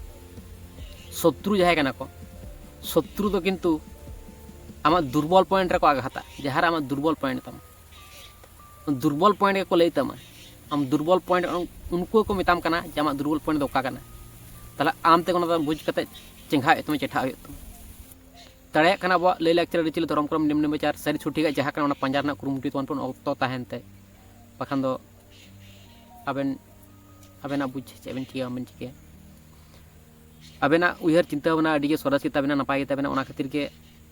ᱥᱚᱛᱨᱩ ᱡᱟᱦᱟᱸᱭ ᱠᱟᱱᱟ ᱠᱚ, ᱥᱚᱛᱨᱩ ᱫᱚ ᱠᱤᱱᱛᱩ ᱟᱢᱟᱜ ᱫᱩᱨᱵᱚᱞ ᱯᱚᱭᱮᱱᱴ ᱨᱮᱠᱚ ᱟᱜᱷᱟᱛᱟ, ᱡᱟᱦᱟᱸ ᱨᱮ ᱟᱢᱟᱜ ᱫᱩᱨᱵᱚᱞ ᱯᱚᱭᱮᱱᱴ ᱛᱟᱢ᱾ ᱫᱩᱨᱵᱚᱞ ᱯᱚᱭᱮᱱᱴ ᱜᱮᱠᱚ ᱞᱟᱹᱭ ᱛᱟᱢᱟ᱾ ᱟᱢ ᱫᱩᱨᱵᱚᱞ ᱯᱚᱭᱮᱱᱴ, ᱩᱱᱠᱩ ᱜᱮᱠᱚ ᱢᱮᱛᱟᱢ ᱠᱟᱱᱟ ᱡᱮ ᱟᱢᱟᱜ ᱫᱩᱨᱵᱚᱞ ᱯᱚᱭᱮᱱᱴ ᱫᱚ ᱚᱠᱟ ᱠᱟᱱᱟ᱾ ᱛᱟᱦᱞᱮ ᱟᱢ ᱛᱮ ᱚᱱᱟ ᱫᱚ ᱵᱩᱡᱽ ᱠᱟᱛᱮ ᱪᱮᱸᱜᱷᱟᱜ ᱦᱩᱭᱩᱜ ᱛᱟᱢᱟ, ᱪᱮᱴᱷᱟᱜ ᱦᱩᱭᱩᱜ ᱛᱟᱢᱟ᱾ ᱫᱟᱲᱮᱭᱟᱜ ᱠᱷᱟᱱ ᱟᱵᱚᱣᱟᱜ ᱞᱟᱹᱭ ᱞᱟᱠᱪᱟᱨ, ᱟᱹᱨᱤᱪᱟᱹᱞᱤ, ᱫᱷᱚᱨᱚᱢ, ᱠᱚᱨᱚᱢ, ᱱᱤᱭᱚᱢ ᱱᱮᱢᱟᱪᱟᱨ ᱥᱟᱹᱨᱤ ᱥᱚᱴᱷᱤᱠᱟᱜ ᱡᱟᱦᱟᱸ ᱠᱟᱱᱟ, ᱚᱱᱟ ᱯᱟᱸᱡᱟ ᱨᱮᱱᱟᱜ ᱠᱩᱨᱩᱢᱩᱴᱩᱭ ᱛᱟᱵᱚᱱ ᱯᱮ, ᱚᱠᱛᱚ ᱛᱟᱦᱮᱱ ᱛᱮ᱾ ᱵᱟᱠᱷᱟᱱ ᱫᱚ ᱟᱵᱮᱱ, ᱟᱵᱮᱱᱟᱜ ᱵᱩᱡᱽ ᱪᱮᱫ ᱵᱮᱱ ᱪᱤᱠᱟᱹᱭᱟ, ᱵᱟᱵᱮᱱ ᱪᱤᱠᱟᱹᱭᱟ᱾ ᱟᱵᱮᱱᱟᱜ ᱩᱭᱦᱟᱹᱨ ᱪᱤᱱᱛᱟᱹ ᱵᱷᱟᱵᱽᱱᱟ ᱟᱹᱰᱤ ᱜᱮ ᱥᱚᱨᱮᱥ ᱜᱮᱛᱟ ᱵᱮᱱᱟ, ᱱᱟᱯᱟᱭ ᱜᱮᱛᱟ ᱵᱮᱱᱟ, ᱚᱱᱟ ᱠᱷᱟᱹᱛᱤᱨ ᱜᱮ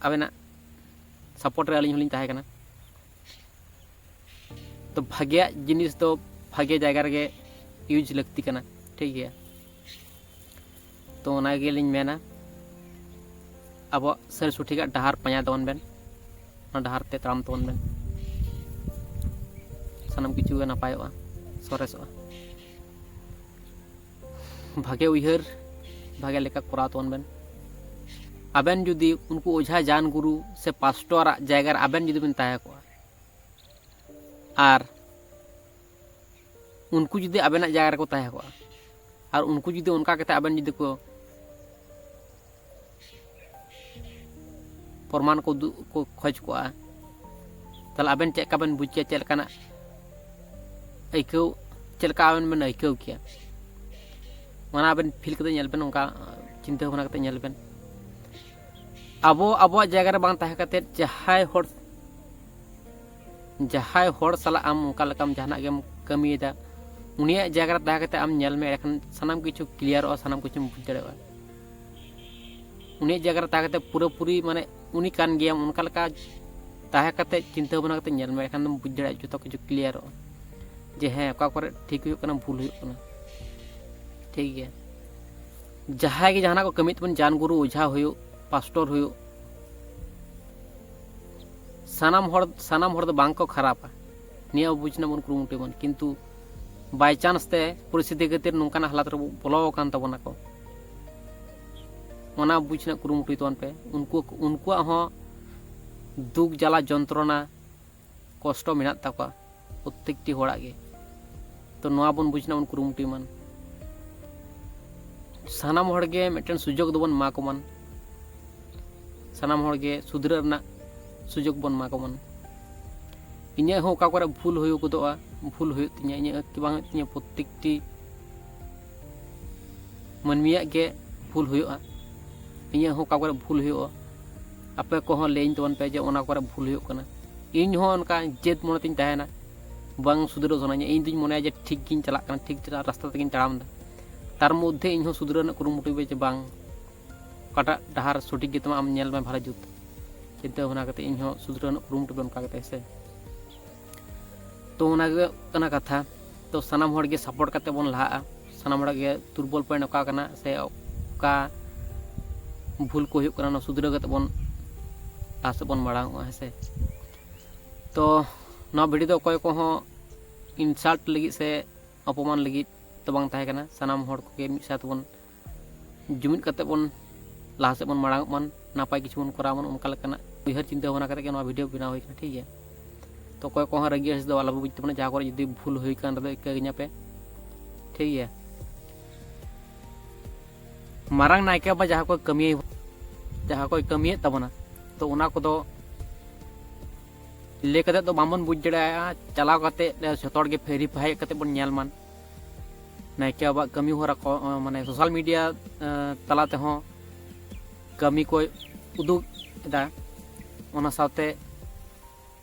ᱟᱵᱮᱱᱟᱜ ᱥᱟᱯᱳᱨᱴ ᱨᱮ ᱟᱹᱞᱤᱧ ᱦᱚᱸᱞᱤᱧ ᱛᱟᱦᱮᱸ ᱠᱟᱱᱟ᱾ ᱛᱚ ᱵᱷᱟᱜᱮᱭᱟᱜ ᱡᱤᱱᱤᱥ ᱫᱚ ᱵᱷᱟᱜᱮ ᱡᱟᱭᱜᱟ ᱨᱮᱜᱮ ᱤᱭᱩᱡᱽ ᱞᱟᱹᱠᱛᱤ ᱠᱟᱱᱟ, ᱴᱷᱤᱠ ᱜᱮᱭᱟ᱾ ᱛᱚ ᱚᱱᱟ ᱜᱮᱞᱤᱧ ᱢᱮᱱᱟ, ᱟᱵᱚᱣᱟᱜ ᱥᱟᱹᱨᱤ ᱥᱚᱴᱷᱤᱠᱟᱜ ᱰᱟᱦᱟᱨ ᱯᱟᱸᱡᱟ ᱛᱟᱵᱚᱱ ᱵᱮᱱ, ᱚᱱᱟ ᱰᱟᱦᱟᱨ ᱛᱮ ᱛᱟᱲᱟᱢ ᱛᱟᱵᱚᱱ ᱵᱮᱱ, ᱥᱟᱱᱟᱢ ᱠᱤᱪᱷᱩ ᱜᱮ ᱱᱟᱯᱟᱭᱚᱜᱼᱟ, ᱥᱚᱨᱮᱥᱚᱜᱼᱟ᱾ ᱵᱷᱟᱜᱮ ᱩᱭᱦᱟᱹᱨ, ᱵᱷᱟᱜᱮ ᱞᱮᱠᱟ ᱠᱚᱨᱟᱣ ᱛᱟᱵᱚᱱ ᱵᱮᱱ᱾ ᱟᱵᱮᱱ ᱡᱩᱫᱤ ᱩᱱᱠᱩ ᱚᱡᱷᱟ ᱡᱟᱱ ᱜᱩᱨᱩ ᱥᱮ ᱯᱟᱥᱴᱚᱨᱟᱜ ᱡᱟᱭᱜᱟ ᱨᱮ ᱟᱵᱮᱱ ᱡᱩᱫᱤ ᱵᱮᱱ ᱛᱟᱦᱮᱸ ᱠᱚᱜᱼᱟ, ᱟᱨ ᱩᱱᱠᱩ ᱡᱩᱫᱤ ᱟᱵᱮᱱᱟᱜ ᱡᱟᱭᱜᱟ ᱨᱮᱠᱚ ᱛᱟᱦᱮᱸ ᱠᱚᱜᱼᱟ, ᱟᱨ ᱩᱱᱠᱩ ᱡᱩᱫᱤ ᱚᱱᱠᱟ ᱠᱟᱛᱮ ᱟᱵᱮᱱ ᱡᱩᱫᱤ ᱠᱚ ᱯᱨᱚᱢᱟᱱ ᱠᱚ ᱩᱫᱩᱜ ᱠᱚ ᱠᱷᱚᱡᱽ ᱠᱚᱜᱼᱟ, ᱛᱟᱦᱚᱞᱮ ᱟᱵᱮᱱ ᱪᱮᱫ ᱞᱮᱠᱟ ᱵᱮᱱ ᱵᱩᱡᱽ ᱠᱮᱭᱟ, ᱪᱮᱫ ᱞᱮᱠᱟᱱᱟᱜ ᱟᱹᱭᱠᱟᱹᱣ, ᱪᱮᱫ ᱞᱮᱠᱟ ᱟᱵᱮᱱ ᱵᱮᱱ ᱟᱹᱭᱠᱟᱹᱣ ᱠᱮᱭᱟ? ᱚᱱᱟ ᱟᱵᱮᱱ ᱯᱷᱤᱞ ᱠᱟᱛᱮ ᱧᱮᱞ ᱵᱮᱱ, ᱚᱱᱠᱟ ᱪᱤᱱᱛᱟᱹ ᱵᱷᱟᱵᱽᱱᱟ ᱠᱟᱛᱮ ᱧᱮᱞ ᱵᱮᱱ᱾ ᱟᱵᱚ ᱟᱵᱚᱣᱟᱜ ᱡᱟᱭᱜᱟ ᱨᱮ ᱵᱟᱝ ᱛᱟᱦᱮᱸ ᱠᱟᱛᱮ ᱡᱟᱦᱟᱸᱭ ᱦᱚᱲ, ᱡᱟᱦᱟᱸᱭ ᱦᱚᱲ ᱥᱟᱞᱟᱜ ᱟᱢ ᱚᱱᱠᱟ ᱞᱮᱠᱟᱢ ᱡᱟᱦᱟᱱᱟᱜ ᱜᱮᱢ ᱠᱟᱹᱢᱤᱭᱮᱫᱟ, ᱩᱱᱤᱭᱟᱜ ᱡᱟᱭᱜᱟ ᱨᱮ ᱛᱟᱦᱮᱸ ᱠᱟᱛᱮ ᱟᱢ ᱧᱮᱞ ᱢᱮ, ᱮᱸᱰᱮᱠᱷᱟᱱ ᱥᱟᱱᱟᱢ ᱠᱤᱪᱷᱩ ᱠᱞᱤᱭᱟᱨᱚᱜᱼᱟ, ᱥᱟᱱᱟᱢ ᱠᱤᱪᱷᱩᱢ ᱵᱩᱡᱽ ᱫᱟᱲᱮᱭᱟᱜᱼᱟ᱾ ᱩᱱᱤᱭᱟᱜ ᱡᱟᱭᱜᱟ ᱨᱮ ᱛᱟᱦᱮᱸ ᱠᱟᱛᱮ ᱯᱩᱨᱟᱹᱯᱩᱨᱤ, ᱢᱟᱱᱮ, ᱩᱱᱤ ᱠᱟᱱ ᱜᱮᱭᱟᱢ, ᱚᱱᱠᱟ ᱞᱮᱠᱟ ᱛᱟᱦᱮᱸ ᱠᱟᱛᱮ ᱪᱤᱱᱛᱟᱹ ᱵᱷᱟᱵᱽᱱᱟ ᱠᱟᱛᱮ ᱧᱮᱞ ᱢᱮ, ᱮᱸᱰᱮᱠᱷᱟᱱ ᱫᱚᱢ ᱵᱩᱡᱽ ᱫᱟᱲᱮᱭᱟᱜᱼᱟ, ᱡᱚᱛᱚ ᱠᱤᱪᱷᱩ ᱠᱞᱤᱭᱟᱨᱚᱜᱼᱟ ᱡᱮ ᱦᱮᱸ, ᱚᱠᱟ ᱠᱚᱨᱮ ᱴᱷᱤᱠ ᱦᱩᱭᱩᱜ ᱠᱟᱱᱟ, ᱵᱷᱩᱞ ᱦᱩᱭᱩᱜ ᱠᱟᱱᱟ, ᱴᱷᱤᱠ ᱜᱮᱭᱟ᱾ ᱡᱟᱦᱟᱸᱭ ᱜᱮ ᱡᱟᱦᱟᱱᱟᱜ ᱠᱚ ᱠᱟᱹᱢᱤᱭᱮᱫ ᱛᱟᱵᱚᱱ, ᱡᱟᱱ ᱜᱩᱨᱩ, ᱚᱡᱷᱟ ᱦᱩᱭᱩᱜ, ᱯᱟᱥᱴᱚᱨ ᱦᱩᱭᱩᱜ, ᱥᱟᱱᱟᱢ ᱦᱚᱲ, ᱥᱟᱱᱟᱢ ᱦᱚᱲ ᱫᱚ ᱵᱟᱝ ᱠᱚ ᱠᱷᱟᱨᱟᱯᱟ᱾ ᱱᱤᱭᱟᱹ ᱵᱩᱡᱽ ᱨᱮᱱᱟᱜ ᱵᱚᱱ ᱠᱩᱨᱩᱢᱩᱴᱩᱭ ᱢᱟ, ᱠᱤᱱᱛᱩ by chance ᱛᱮ ᱯᱚᱨᱤᱥᱛᱷᱤᱛᱤ ᱠᱷᱟᱹᱛᱤᱨ ᱱᱚᱝᱠᱟᱱᱟᱜ ᱦᱟᱞᱟᱛ ᱨᱮ ᱵᱚᱞᱚ ᱟᱠᱟᱱ ᱛᱟᱵᱚᱱᱟ ᱠᱚ, ᱚᱱᱟ ᱵᱩᱡᱽ ᱨᱮᱱᱟᱜ ᱠᱩᱨᱩᱢᱩᱴᱩᱭ ᱛᱟᱵᱚᱱ ᱯᱮ᱾ ᱩᱱᱠᱩ, ᱩᱱᱠᱩᱣᱟᱜ ᱦᱚᱸ ᱫᱩᱠ, ᱡᱟᱞᱟ, ᱡᱚᱱᱛᱨᱚᱱᱟ, ᱠᱚᱥᱴᱚ ᱢᱮᱱᱟᱜ ᱛᱟᱠᱚᱣᱟ ᱯᱨᱚᱛᱮᱠᱴᱤ ᱦᱚᱲᱟᱜ ᱜᱮ᱾ ᱛᱚ ᱱᱚᱣᱟ ᱵᱚᱱ ᱵᱩᱡᱽ ᱨᱮᱱᱟᱜ ᱵᱚᱱ ᱠᱩᱨᱩᱢᱩᱴᱩᱭ ᱢᱟ᱾ ᱥᱟᱱᱟᱢ ᱦᱚᱲ ᱜᱮ ᱢᱤᱫᱴᱮᱱ ᱥᱩᱡᱳᱜᱽ ᱫᱚᱵᱚᱱ ᱮᱢᱟ ᱠᱚ ᱢᱟ, ᱥᱟᱱᱟᱢ ᱦᱚᱲ ᱜᱮ ᱥᱩᱫᱷᱨᱟᱹᱜ ᱨᱮᱱᱟᱜ ᱥᱩᱡᱳᱜᱽ ᱵᱚᱱ ᱮᱢᱟ ᱠᱚ ᱢᱟ᱾ ᱤᱧᱟᱹᱜ ᱦᱚᱸ ᱚᱠᱟ ᱠᱚᱨᱮ ᱵᱷᱩᱞ ᱦᱩᱭ ᱜᱚᱫᱚᱜᱼᱟ, ᱵᱷᱩᱞ ᱦᱩᱭᱩᱜ ᱛᱤᱧᱟᱹ, ᱤᱧᱟᱹᱜ ᱠᱤ ᱵᱟᱝ ᱦᱩᱭᱩᱜ ᱛᱤᱧᱟᱹ, ᱯᱨᱚᱛᱮᱠᱴᱤ ᱢᱟᱹᱱᱢᱤᱭᱟᱜ ᱜᱮ ᱵᱷᱩᱞ ᱦᱩᱭᱩᱜᱼᱟ᱾ ᱤᱧᱟᱹᱜ ᱦᱚᱸ ᱚᱠᱟ ᱠᱚᱨᱮ ᱵᱷᱩᱞ ᱦᱩᱭᱩᱜᱼᱟ, ᱟᱯᱮ ᱠᱚᱦᱚᱸ ᱞᱟᱹᱭᱟᱹᱧ ᱛᱟᱵᱚᱱ ᱯᱮ ᱡᱮ ᱚᱱᱟ ᱠᱚᱨᱮ ᱵᱷᱩᱞ ᱦᱩᱭᱩᱜ ᱠᱟᱱᱟ᱾ ᱤᱧ ᱦᱚᱸ ᱚᱱᱠᱟ ᱡᱮᱫ ᱢᱚᱱᱮ ᱛᱤᱧ ᱛᱟᱦᱮᱱᱟ, ᱵᱟᱝ ᱥᱩᱫᱷᱨᱟᱹᱣ ᱥᱟᱱᱟᱧᱟ᱾ ᱤᱧ ᱫᱩᱧ ᱢᱚᱱᱮᱭᱟ ᱡᱮ ᱴᱷᱤᱠ ᱜᱤᱧ ᱪᱟᱞᱟᱜ ᱠᱟᱱᱟ, ᱴᱷᱤᱠ ᱨᱟᱥᱛᱟ ᱛᱮᱜᱤᱧ ᱛᱟᱲᱟᱢ ᱮᱫᱟ᱾ ᱛᱟᱨ ᱢᱚᱫᱽᱫᱷᱮ ᱤᱧ ᱦᱚᱸ ᱥᱩᱫᱷᱨᱟᱹᱣ ᱨᱮᱱᱟᱜ ᱠᱩᱨᱩᱢᱩᱴᱩᱭ ᱯᱮ ᱡᱮ ᱵᱟᱝ, ᱚᱠᱟᱴᱟᱜ ᱰᱟᱦᱟᱨ ᱥᱚᱴᱷᱤᱠ ᱜᱮᱛᱟᱢᱟ, ᱟᱢ ᱧᱮᱞ ᱢᱮ ᱵᱷᱟᱞᱮ ᱡᱩᱛ᱾ ᱪᱤᱱᱛᱟᱹ ᱵᱷᱟᱵᱽᱱᱟ ᱠᱟᱛᱮ ᱤᱧ ᱦᱚᱸ ᱥᱩᱫᱷᱨᱟᱹᱣ ᱨᱮᱱᱟᱜ ᱠᱩᱨᱩᱢᱩᱴᱩ ᱯᱮ ᱚᱱᱠᱟ ᱠᱟᱛᱮ, ᱦᱮᱸ ᱥᱮ᱾ ᱛᱚ ᱛᱚ ᱚᱱᱟ ᱜᱮ ᱠᱟᱱᱟ ᱠᱟᱛᱷᱟ᱾ ᱛᱚ ᱥᱟᱱᱟᱢ ᱦᱚᱲ ᱜᱮ ᱥᱟᱯᱳᱨᱴ ᱠᱟᱛᱮ ᱵᱚᱱ ᱞᱟᱦᱟᱜᱼᱟ᱾ ᱥᱟᱱᱟᱢ ᱦᱚᱲᱟᱜ ᱜᱮ ᱫᱩᱨᱵᱚᱞ ᱯᱚᱭᱮᱱᱴ ᱚᱠᱟ ᱠᱟᱱᱟ ᱥᱮ ᱚᱠᱟ ᱵᱷᱩᱞ ᱠᱚ ᱦᱩᱭᱩᱜ ᱠᱟᱱᱟ, ᱚᱱᱟ ᱥᱩᱫᱷᱨᱟᱹᱣ ᱠᱟᱛᱮ ᱵᱚᱱ ᱞᱟᱦᱟ ᱥᱮᱫ ᱵᱚᱱ ᱢᱟᱲᱟᱝ ᱚᱜᱼᱟ, ᱦᱮᱸ ᱥᱮ᱾ ᱛᱚ ᱱᱚᱣᱟ ᱵᱷᱤᱰᱤᱭᱳ ᱫᱚ ᱚᱠᱚᱭ ᱠᱚᱦᱚᱸ ᱤᱱᱥᱟᱞᱴ ᱞᱟᱹᱜᱤᱫ ᱥᱮ ᱚᱯᱚᱢᱟᱱ ᱞᱟᱹᱜᱤᱫ ᱫᱚ ᱵᱟᱝ ᱛᱟᱦᱮᱸ ᱠᱟᱱᱟ᱾ ᱥᱟᱱᱟᱢ ᱦᱚᱲ ᱠᱚᱜᱮ ᱢᱤᱫ ᱥᱟᱶ ᱛᱮᱵᱚᱱ ᱡᱩᱢᱤᱫ ᱠᱟᱛᱮ ᱵᱚᱱ ᱞᱟᱦᱟ ᱥᱮᱫ ᱵᱚᱱ ᱢᱟᱲᱟᱝ ᱚᱜ ᱢᱟ, ᱱᱟᱯᱟᱭ ᱠᱤᱪᱷᱩ ᱵᱚᱱ ᱠᱚᱨᱟᱣ ᱢᱟ, ᱚᱱᱠᱟ ᱞᱮᱠᱟᱱᱟᱜ ᱩᱭᱦᱟᱹᱨ ᱪᱤᱱᱛᱟᱹ ᱵᱷᱟᱵᱽᱱᱟ ᱠᱟᱛᱮ ᱜᱮ ᱱᱚᱣᱟ ᱵᱷᱤᱰᱤᱭᱳ ᱵᱮᱱᱟᱣ ᱦᱩᱭ ᱠᱟᱱᱟ, ᱴᱷᱤᱠ ᱜᱮᱭᱟ᱾ ᱛᱚ ᱚᱠᱚᱭ ᱠᱚᱦᱚᱸ ᱨᱟᱹᱜᱤ ᱟᱹᱲᱤᱥ ᱫᱚ ᱟᱞᱚ ᱯᱮ ᱵᱩᱡᱽ ᱛᱟᱵᱚᱱᱟ, ᱡᱟᱦᱟᱸ ᱠᱚᱨᱮ ᱡᱩᱫᱤ ᱵᱷᱩᱞ ᱦᱩᱭ ᱠᱟᱱ ᱨᱮᱫᱚ ᱤᱠᱟᱹ ᱜᱤᱧᱟ ᱯᱮ, ᱴᱷᱤᱠ ᱜᱮᱭᱟ᱾ ᱢᱟᱨᱟᱝ ᱱᱟᱭᱠᱮ ᱵᱟᱵᱟ ᱡᱟᱦᱟᱸ ᱠᱚ ᱠᱟᱹᱢᱤ, ᱡᱟᱦᱟᱸ ᱠᱚᱭ ᱠᱟᱹᱢᱤᱭᱮᱫ ᱛᱟᱵᱚᱱᱟ, ᱛᱚ ᱚᱱᱟ ᱠᱚᱫᱚ ᱞᱟᱹᱭ ᱠᱟᱛᱮ ᱫᱚ ᱵᱟᱝᱵᱚᱱ ᱵᱩᱡᱽ ᱫᱟᱲᱮᱭᱟᱜᱼᱟ᱾ ᱪᱟᱞᱟᱣ ᱠᱟᱛᱮ ᱥᱚᱛᱚ ᱦᱚᱲ ᱜᱮ ᱵᱷᱮᱨᱤᱯᱷᱟᱭ ᱠᱟᱛᱮ ᱵᱚᱱ ᱧᱮᱞ ᱢᱟ᱾ ᱱᱟᱭᱠᱮ ᱵᱟᱵᱟᱣᱟᱜ ᱠᱟᱹᱢᱤ ᱦᱚᱨᱟ ᱠᱚ, ᱢᱟᱱᱮ ᱥᱳᱥᱟᱞ ᱢᱤᱰᱤᱭᱟ ᱛᱟᱞᱟ ᱛᱮᱦᱚᱸ ᱠᱟᱹᱢᱤ ᱠᱚᱭ ᱩᱫᱩᱜ ᱮᱫᱟ᱾ ᱚᱱᱟ ᱥᱟᱶᱛᱮ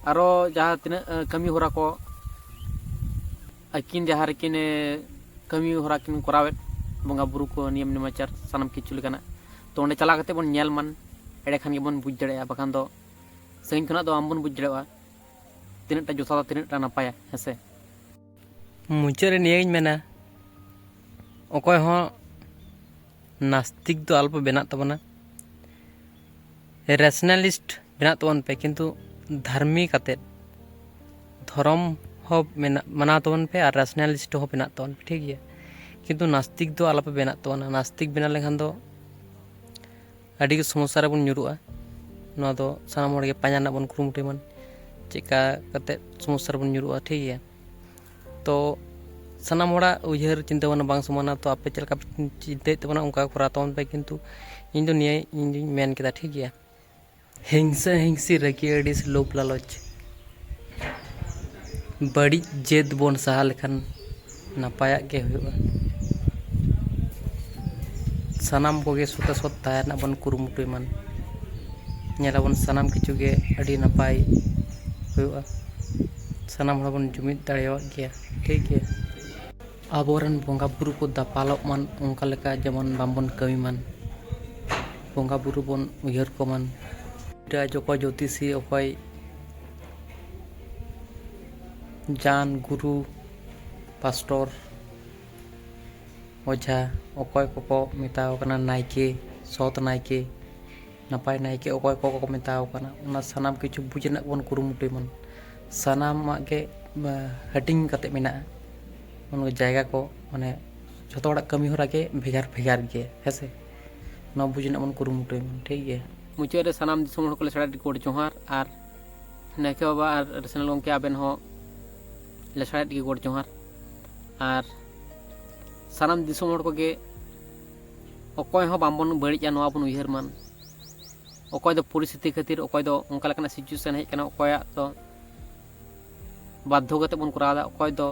ᱟᱨᱚ ᱡᱟᱦᱟᱸ ᱛᱤᱱᱟᱹᱜ ᱠᱟᱹᱢᱤ ᱦᱚᱨᱟ ᱠᱚ, ᱟᱹᱠᱤᱱ ᱡᱟᱦᱟᱸ ᱨᱮᱠᱤᱱ ᱠᱟᱹᱢᱤ ᱦᱚᱨᱟ ᱠᱤᱱ ᱠᱚᱨᱟᱣᱮᱫ, ᱵᱚᱸᱜᱟ ᱵᱩᱨᱩ ᱠᱚ, ᱱᱤᱭᱚᱢ ᱱᱮᱢᱟᱪᱟᱨ, ᱥᱟᱱᱟᱢ ᱠᱤᱪᱷᱩ ᱞᱮᱠᱟᱱᱟᱜ, ᱛᱚ ᱚᱸᱰᱮ ᱪᱟᱞᱟᱣ ᱠᱟᱛᱮ ᱵᱚᱱ ᱧᱮᱞ ᱢᱟ᱾ ᱮᱸᱰᱮ ᱠᱷᱟᱱ ᱜᱮᱵᱚᱱ ᱵᱩᱡᱽ ᱫᱟᱲᱮᱭᱟᱜᱼᱟ, ᱵᱟᱠᱷᱟᱱ ᱫᱚ ᱥᱟᱺᱜᱤᱧ ᱠᱷᱚᱱᱟᱜ ᱫᱚ ᱵᱟᱝᱵᱚᱱ ᱵᱩᱡᱽ ᱫᱟᱲᱮᱭᱟᱜᱼᱟ ᱛᱤᱱᱟᱹᱜ ᱴᱟ ᱡᱚᱛᱷᱟᱛᱟ, ᱛᱤᱱᱟᱹᱜ ᱴᱟ ᱱᱟᱯᱟᱭᱟ, ᱦᱮᱸ ᱥᱮ᱾ ᱢᱩᱪᱟᱹᱫ ᱨᱮ ᱱᱤᱭᱟᱹᱜᱤᱧ ᱢᱮᱱᱟ, ᱚᱠᱚᱭ ᱦᱚᱸ ᱱᱟᱥᱛᱤᱠ ᱫᱚ ᱟᱞᱚᱯᱮ ᱵᱮᱱᱟᱜ ᱛᱟᱵᱚᱱᱟ᱾ ᱨᱮᱥᱱᱟᱞᱤᱥᱴ ᱵᱮᱱᱟᱜ ᱛᱟᱵᱚᱱ ᱯᱮ, ᱠᱤᱱᱛᱩ ᱫᱷᱟᱨᱢᱤᱠ ᱟᱛᱮᱫ᱾ ᱫᱷᱚᱨᱚᱢ ᱦᱚᱸ ᱢᱮᱱᱟᱜ, ᱢᱟᱱᱟᱣ ᱛᱟᱵᱚᱱ ᱯᱮ ᱟᱨ ᱨᱮᱥᱱᱟᱞᱤᱥᱴ ᱦᱚᱸ ᱵᱮᱱᱟᱜ ᱛᱟᱵᱚᱱ ᱯᱮ, ᱴᱷᱤᱠ ᱜᱮᱭᱟ᱾ ᱠᱤᱱᱛᱩ ᱱᱟᱥᱛᱤᱠ ᱫᱚ ᱟᱞᱚᱯᱮ ᱵᱮᱱᱟᱜ ᱛᱟᱵᱚᱱᱟ᱾ ᱱᱟᱥᱛᱤᱠ ᱵᱮᱱᱟᱣ ᱞᱮᱠᱷᱟᱱ ᱫᱚ ᱟᱹᱰᱤ ᱜᱮ ᱥᱚᱢᱚᱥᱥᱟ ᱨᱮᱵᱚᱱ ᱧᱩᱨᱩᱜᱼᱟ᱾ ᱱᱚᱣᱟ ᱫᱚ ᱥᱟᱱᱟᱢ ᱦᱚᱲ ᱜᱮ ᱯᱟᱸᱡᱟ ᱨᱮᱱᱟᱜ ᱵᱚᱱ ᱠᱩᱨᱩᱢᱩᱴᱩᱭ ᱢᱟ, ᱪᱮᱫᱠᱟ ᱠᱟᱛᱮᱫ ᱥᱚᱢᱚᱥᱥᱟ ᱨᱮᱵᱚᱱ ᱧᱩᱨᱩᱜᱼᱟ, ᱴᱷᱤᱠ ᱜᱮᱭᱟ᱾ ᱛᱚ ᱥᱟᱱᱟᱢ ᱦᱚᱲᱟᱜ ᱩᱭᱦᱟᱹᱨ ᱪᱤᱱᱛᱟᱹ ᱵᱷᱟᱵᱽᱱᱟ ᱵᱟᱝ ᱥᱚᱢᱟᱱᱟ᱾ ᱛᱚ ᱟᱯᱮ ᱪᱮᱫ ᱞᱮᱠᱟ ᱯᱮ ᱪᱤᱱᱛᱟᱹᱭᱮᱫ ᱛᱟᱵᱚᱱᱟ, ᱚᱱᱠᱟ ᱠᱚᱨᱟᱣ ᱛᱟᱵᱚᱱ ᱯᱮ, ᱠᱤᱱᱛᱩ ᱤᱧ ᱫᱚ ᱱᱤᱭᱟᱹ ᱤᱧ ᱫᱩᱧ ᱢᱮᱱ ᱠᱮᱫᱟ, ᱴᱷᱤᱠ ᱜᱮᱭᱟ᱾ ᱦᱤᱝᱥᱟᱹ ᱦᱤᱝᱥᱤ, ᱨᱟᱹᱜᱤ ᱟᱹᱲᱤᱥ, ᱞᱳᱵᱷ ᱞᱟᱞᱚᱪ, ᱵᱟᱹᱲᱤᱡ ᱡᱮᱫ ᱵᱚᱱ ᱥᱟᱦᱟ ᱞᱮᱠᱷᱟᱱ ᱱᱟᱯᱟᱭᱟᱜ ᱜᱮ ᱦᱩᱭᱩᱜᱼᱟ᱾ ᱥᱟᱱᱟᱢ ᱠᱚᱜᱮ ᱥᱩᱠᱮ ᱥᱚᱛ ᱛᱟᱦᱮᱸ ᱨᱮᱱᱟᱜ ᱵᱚᱱ ᱠᱩᱨᱩᱢᱩᱴᱩᱭ ᱢᱟ᱾ ᱧᱮᱞᱟᱵᱚᱱ ᱥᱟᱱᱟᱢ ᱠᱤᱪᱷᱩ ᱜᱮ ᱟᱹᱰᱤ ᱱᱟᱯᱟᱭ ᱦᱩᱭᱩᱜᱼᱟ᱾ ᱥᱟᱱᱟᱢ ᱦᱚᱲ ᱵᱚᱱ ᱡᱩᱢᱤᱫ ᱫᱟᱲᱮᱭᱟᱜ ᱜᱮᱭᱟ, ᱴᱷᱤᱠ ᱜᱮᱭᱟ᱾ ᱟᱵᱚᱨᱮᱱ ᱵᱚᱸᱜᱟ ᱵᱩᱨᱩ ᱠᱚ ᱫᱟᱯᱟᱞᱚᱜ ᱢᱟ, ᱚᱱᱠᱟ ᱞᱮᱠᱟ ᱡᱮᱢᱚᱱ ᱵᱟᱝᱵᱚᱱ ᱠᱟᱹᱢᱤ ᱢᱟ᱾ ᱵᱚᱸᱜᱟ ᱵᱩᱨᱩ ᱵᱚᱱ ᱩᱭᱦᱟᱹᱨ ᱠᱚᱢᱟ᱾ ᱡᱚᱠᱚ ᱡᱳᱛᱤᱥᱤ ᱚᱠᱚᱭ ᱡᱟᱱ, ᱜᱩᱨᱩ, ᱯᱟᱥᱴᱚᱨ, ᱚᱡᱷᱟ, ᱚᱠᱚᱭ ᱠᱚᱠᱚ ᱢᱮᱛᱟᱣ ᱠᱟᱱᱟ ᱱᱟᱭᱠᱮ, ᱥᱚᱛ ᱱᱟᱭᱠᱮ, ᱱᱟᱯᱟᱭ ᱱᱟᱭᱠᱮ, ᱚᱠᱚᱭ ᱠᱚᱠᱚ ᱢᱮᱛᱟᱣ ᱠᱟᱱᱟ, ᱚᱱᱟ ᱥᱟᱱᱟᱢ ᱠᱤᱪᱷᱩ ᱵᱩᱡᱽ ᱨᱮᱱᱟᱜ ᱵᱚᱱ ᱠᱩᱨᱩᱢᱩᱴᱩᱭ ᱢᱟ᱾ ᱥᱟᱱᱟᱢᱟᱜ ᱜᱮ ᱦᱟᱹᱴᱤᱧ ᱠᱟᱛᱮ ᱢᱮᱱᱟᱜᱼᱟ᱾ ᱚᱱᱟ ᱡᱟᱭᱜᱟ ᱠᱚ, ᱢᱟᱱᱮ, ᱡᱷᱚᱛᱚ ᱦᱚᱲᱟᱜ ᱠᱟᱹᱢᱤ ᱦᱚᱨᱟ ᱜᱮ ᱵᱷᱮᱜᱟᱨ ᱵᱷᱮᱜᱟᱨ ᱜᱮᱭᱟ, ᱦᱮᱸ ᱥᱮ? ᱱᱚᱣᱟ ᱵᱩᱡᱽ ᱨᱮᱱᱟᱜ ᱵᱚᱱ ᱠᱩᱨᱩᱢᱩᱴᱩᱭ ᱢᱟ, ᱴᱷᱤᱠ ᱜᱮᱭᱟ? ᱢᱩᱪᱟᱹᱫ ᱨᱮ ᱥᱟᱱᱟᱢ ᱫᱤᱥᱚᱢ ᱦᱚᱲ ᱠᱚ ᱞᱮ ᱥᱟᱲᱮ ᱜᱚᱰ ᱡᱚᱦᱟᱨ, ᱟᱨ ᱱᱟᱭᱠᱮ ᱵᱟᱵᱟ ᱟᱨ ᱨᱮᱥᱱᱟᱞ ᱜᱚᱢᱠᱮ, ᱟᱵᱮᱱ ᱦᱚᱸ ᱞᱮ ᱥᱟᱲᱮ ᱜᱮ ᱜᱚᱰ ᱡᱚᱦᱟᱨ᱾ ᱟᱨ ᱥᱟᱱᱟᱢ ᱫᱤᱥᱚᱢ ᱦᱚᱲ ᱠᱚᱜᱮ, ᱚᱠᱚᱭ ᱦᱚᱸ ᱵᱟᱝᱵᱚᱱ ᱵᱟᱹᱲᱤᱡᱼᱟ, ᱱᱚᱣᱟ ᱵᱚᱱ ᱩᱭᱦᱟᱹᱨ ᱢᱟ᱾ ᱚᱠᱚᱭ ᱫᱚ ᱯᱚᱨᱤᱥᱛᱷᱤᱛᱤ ᱠᱷᱟᱹᱛᱤᱨ, ᱚᱠᱚᱭ ᱫᱚ ᱚᱱᱠᱟ ᱞᱮᱠᱟᱱᱟᱜ situation ᱦᱮᱡ ᱟᱠᱟᱱᱟ, ᱚᱠᱚᱭᱟᱜ ᱫᱚ ᱵᱟᱫᱽᱫᱷᱚ ᱠᱟᱛᱮ ᱵᱚᱱ ᱠᱚᱨᱟᱣ ᱮᱫᱟ, ᱚᱠᱚᱭ ᱫᱚ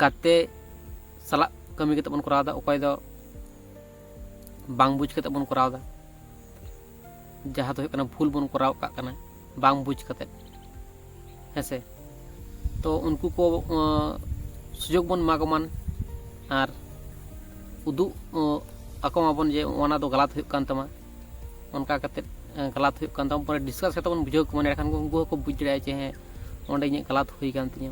ᱜᱟᱛᱮ ᱥᱟᱞᱟᱜ ᱠᱟᱹᱢᱤ ᱠᱟᱛᱮ ᱵᱚᱱ ᱠᱚᱨᱟᱣ ᱮᱫᱟ, ᱚᱠᱚᱭ ᱫᱚ ᱵᱟᱝ ᱵᱩᱡᱽ ᱠᱟᱛᱮ ᱵᱚᱱ ᱠᱚᱨᱟᱣ ᱮᱫᱟ, ᱡᱟᱦᱟᱸ ᱫᱚ ᱦᱩᱭᱩᱜ ᱠᱟᱱᱟ ᱵᱷᱩᱞ ᱵᱚᱱ ᱠᱚᱨᱟᱣ ᱠᱟᱜ ᱠᱟᱱᱟ ᱵᱟᱝ ᱵᱩᱡᱽ ᱠᱟᱛᱮ, ᱦᱮᱸ ᱥᱮ? ᱛᱚ ᱩᱱᱠᱩ ᱠᱚ, ᱟᱸ, ᱥᱩᱡᱳᱜᱽ ᱵᱚᱱ ᱮᱢᱟ ᱠᱚᱢᱟ ᱟᱨ ᱩᱫᱩᱜ, ᱟᱸ, ᱟᱠᱚ ᱢᱟᱵᱚᱱ ᱡᱮ ᱚᱱᱟ ᱫᱚ ᱜᱟᱞᱟᱛ ᱦᱩᱭᱩᱜ ᱠᱟᱱ ᱛᱟᱢᱟ, ᱚᱱᱠᱟ ᱠᱟᱛᱮ, ᱟᱸ, ᱜᱟᱞᱟᱛ ᱦᱩᱭᱩᱜ ᱠᱟᱱ ᱛᱟᱢᱟ, ᱯᱚᱨᱮ discuss ᱠᱟᱛᱮ ᱵᱚᱱ ᱵᱩᱡᱷᱟᱹᱣ ᱠᱚᱢᱟ, ᱮᱸᱰᱮᱠᱷᱟᱱ ᱩᱱᱠᱩ ᱦᱚᱸᱠᱚ ᱵᱩᱡᱽ ᱫᱟᱲᱮᱭᱟᱜᱼᱟ ᱡᱮ ᱦᱮᱸ, ᱚᱸᱰᱮ ᱤᱧᱟᱹᱜ ᱜᱟᱞᱟᱛ ᱦᱩᱭ ᱠᱟᱱ ᱛᱤᱧᱟᱹ,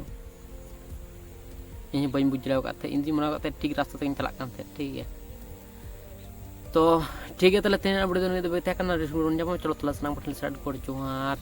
ᱤᱧ ᱦᱚᱸ ᱵᱟᱹᱧ ᱵᱩᱡᱽ ᱫᱟᱲᱮ ᱟᱠᱟᱫ ᱛᱟᱦᱮᱸᱫ, ᱤᱧ ᱫᱩᱧ ᱢᱚᱱᱮ ᱟᱠᱟᱫ ᱛᱟᱦᱮᱸᱫ ᱴᱷᱤᱠ ᱨᱟᱥᱛᱟ ᱛᱮᱜᱮᱧ ᱪᱟᱞᱟᱜ ᱠᱟᱱ ᱛᱟᱦᱮᱸᱫ, ᱴᱷᱤᱠ ᱜᱮᱭᱟ᱾ ᱛᱚ ᱴᱷᱤᱠ ᱜᱮᱭᱟ, ᱛᱟᱦᱚᱞᱮ ᱛᱮᱦᱮᱧᱟᱜ video ᱫᱚ ᱱᱤᱭᱟᱹ ᱫᱷᱟᱹᱵᱤᱡ ᱛᱟᱦᱮᱸ ᱠᱟᱱᱟ᱾ ᱨᱤᱥ ᱵᱚᱱ ᱧᱟᱯᱟᱢᱟ, ᱪᱚᱞᱚ ᱛᱟᱦᱚᱞᱮ ᱥᱟᱱᱟᱢ ᱠᱚᱴᱷᱮᱱ ᱥᱟᱹᱨᱤ ᱜᱚᱰ ᱡᱚᱦᱟᱨ᱾